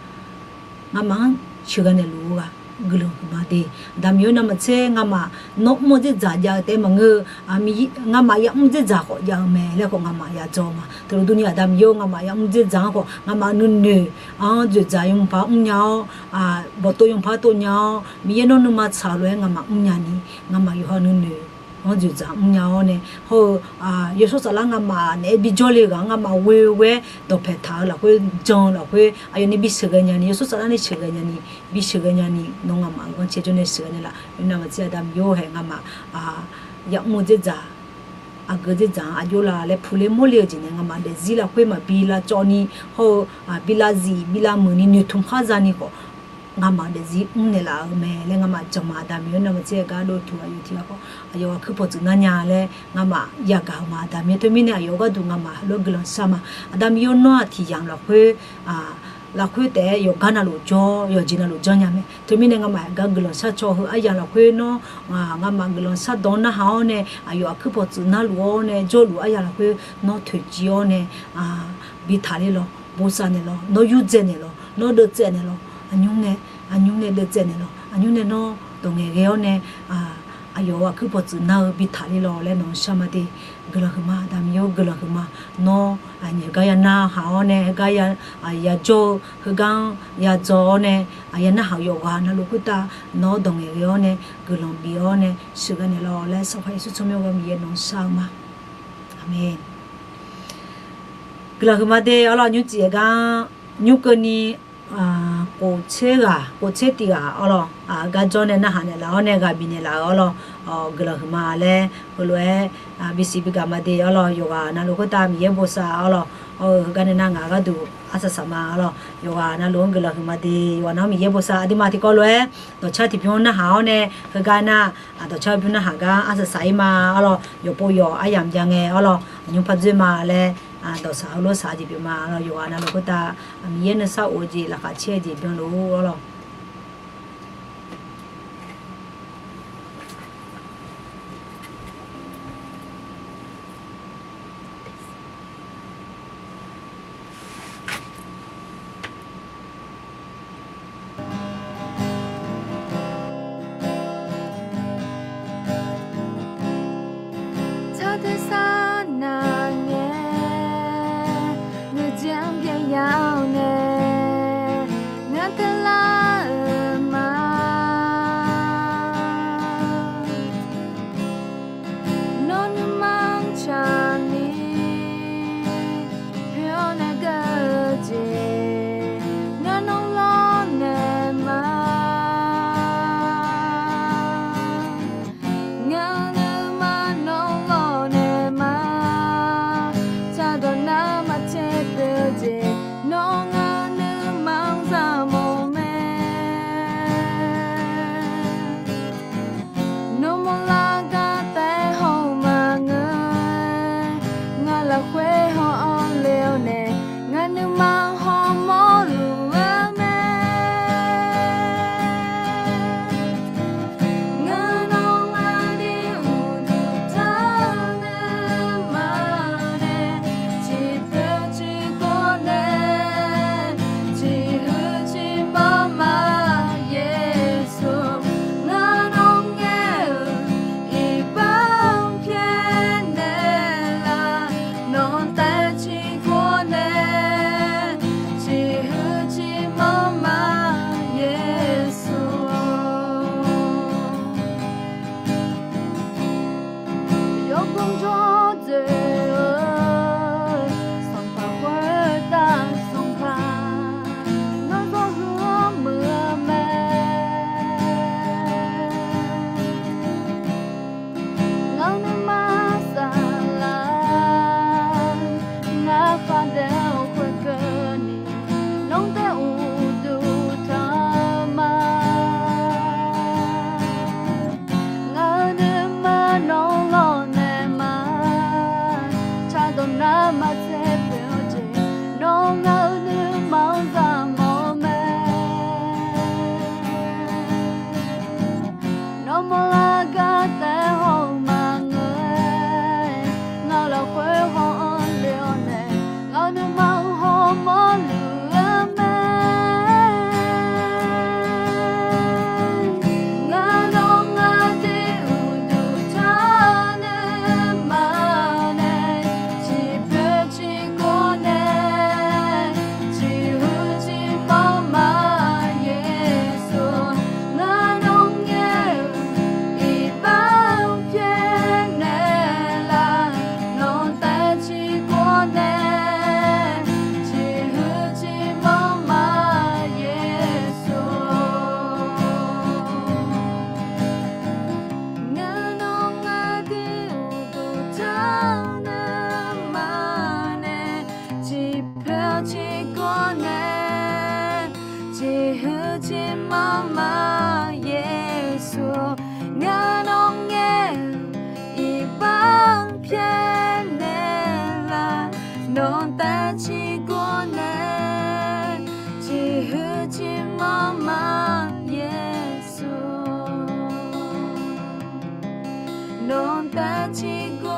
ngamaf-anr sheuqghae naeqluf-eu ghaq, guiqlanq huiqma de. Aqda Miqyaer-or, navmaqtser ngamaf nawr mr-eu dzerdzaq jav-eu taef-aer maqngeur-eu, ngamaf yamr dzerdzaq khawf jav-eu mae laer khawf ngamaf yadzawr ma. Teulof durni Aqda Miqyaer-or, ngamaf yamr dzerdzaq-anr khawf ngamaf nuinoeq-anr dzoeqdzaq yawmuiq paq-anr mrnya-awr, bawqtov yawmuiq paq-anr tov nya-awr, Miqyaer nawr nuima tsaq-eu lof-aer ngamaf mrnya ni, ngamaf yawqha nuinoeq-anr dzoeqdzaq mrnya-awr nae, hawr-eu yawshawr saflar ngamaf naeq-aer bijawr le-eu ghaq-anr ngamaf ghoe-eu ghoe-aer dawqpaeq taq-eu lafkhoer, jan-eu lafkhoer, aqyawf ni bisheuqghae nyani, yawshawr saflar ni sheuqghae nyani, bisheuqghae nyani, nawr ngamaf-euq ghanrcae jawr nae sheuqghae naeqlaf. Navmaqtser Aqda Miqyaer-or, hae ngamaf yamr-eu dzerdzaq, aqgeu dzerdzaq-anr aqjox la laer puqler mawrle-eu jeq nae ngamaf daefzir lafkhoer maqbi lavcawv ni, hawr-eu bi lavzif bi lavmuiq ni noeqtmq khar zani khawf, ngamaf-euq daefzir mrnaeq laf-eu mae laer ngamaf jan ma. Aqda Miqyaer-or, navmaqtser gar dov tuq aqyawf tiq ghaq khawf aqyawf aqkuir pawqtsuif nar nya laer ngamaf yagaq-eu ma. Aqda Miqyaer, teumirnae aqyawf-eu gharduq ngamaf heulof-aer guiqlanq shar ma. Aqda Miqyaer-or, nawr-aq tiq yamq lafkhoer lafkhoer taef-aer yawqgar navluf jawr, yawqjeq navluf janrnya mae. Teumirnae ngamaf gar guiqlanq sharcaw heu aryamq lafkhoer nawr, ngamaf guiqlanq shardawq-anr narhaq-awr nae, aqyawf aqkuir pawqtsuif narluf-awr nae, jawrluf aryamq lafkhoer nawr toeqciv-awr nae, bi taqler lawq, bosav naeq lawq, nawr yurdzae naeq lawq, nawr deuvtsaev naeq lawq, aqnymr nae, aqnymr nae deuvtsaev naeq lawq, aqnymr nae nawr dawq ngaeqghae-awr nae, aqyawf-euq aqkuir pawqtsuif nar-eu bi taqler lawq laer nawq-anr shar ma de. Guiqlanq huiqma, Aqda Miqyaer-or, guiqlanq huiqma. Nawr heugar ya narhaq-awr nae, heugar yajawr-eu, heugar-anr yadzaw-awr nae, ya narhaq-eu yawqghaq navluf khoertav nawr dawq ngaeqghae-awr nae, guiqlanq bif-awr nae sheuqghae naeq lawq laer Sanqpaq Yeqsur tsawrmyanr ghaq Miqyaer nawq-anr shar-eu ma. Aqmeq. Guiqlanq huiqma de. Arlawq, nymrcif gar nymr keuvni khof tser ghaq, khof tser tiq ghaq arlawq, gar jawr nae narhaq naeqlaf-awr nae ghaq bifnaeq laf-eu arlawq, guiqlanq huiqma laer heulof-aer bisiq bigaq ma de. Arlawq, yawqghaq navluf khoertav Miqyaer bosav arlawq, heugar nae nar ngaq gharduq arsaq saq ma arlawq, yawqghaq navluf-anr guiqlanq huiqma de. Yawqghaq nar Miqyaer bosav aqduimaf tiqkawv lof-aer dawqcar tiqbymr narhaq-awr nae, heugar nar dawqcar bymr narhaq gar arsaq saq-ir ma arlawq, yawqpov yawq aryamq jav ngae arlawq, aqnymr par dzoer ma laer dawqsaq heulof saq-eu jeq pyeuf ma arlawq, yawqghaq navluf khoertav Miqyaer nuisar of-eu jeq laqkhaq caer-eu jeq byanluf arlawq. Janrghae ya-awr nae ngar teular-euq ma. Nawr nuima-anr tsaqni poeq-awr nae geur-eu jeq, ngar nawr lawrnaeq ma. Ngar nuima nawr lawrnaeq ma. Cardawq nar maqtser pyeuf-eu jeq, nawr ngar nuima-anr zaqmawf mae. Nawmawr lar gar taef haw-eu maqngeur. Ngar lafkhoer haw-anr le-awr nae, ngar nuima hawmawr luf-eu mae. Ngar nawr ngar ni uqduq taq-eu nuima nae, ciqpoeq ciqkawv nae, ciqhuiq ciqmanr ma Yeqsur. Ngar nawr ngaer-euq iqbax pyaeqnaeq laf, nawq taef ciqkawv nae, ciqhuiq ciqmanr ma Yeqsur. Yawgmr jawr dzoeq-eu Sanqpaq khoertav Sanqpaq, nawr zawr heu-anr muiq-eu mae. Ngar nuima saflar, ngar khardaef-eu khoerkeuvni, nawr taef uqduq taq-eu ma. Ngar nuima nawr lawrnaeq ma. Cardawq nar maqtser pyeuf-eu jeq, nawr ngar nuima-anr zaqmawf-eu mae. Nawmawr lar gar taef haw-eu maqngeur-a. Ngar lafkhoer haw-anr le-awr nae, ngar nuima-anr hawmawr luf-eu mae. Ngar nawr ngar ni uqduq taq-eu nuima nae, ciqpoeq ciqkawv nae, ciqhuiq ciqmanr ma Yeqsur. Ngar nawr ngaer-euq iqbax pyaeqnaeq laf, nawq taef ciqkawv nae, ciqhuiq ciqmanr ma Yeqsur. Ngar nawr ngar ni uqduq taq-eu nuima nae, ciqpoeq ciqkawv nae, ciqhuiq ciqmanr ma Yeqsur. Ngar nawr ngaer-euq iqbax pyaeqnaeq laf, nawq taef ciqkawv nae, ciqhuiq ciqmanr ma Yeqsur. Nawq taef ciqkawv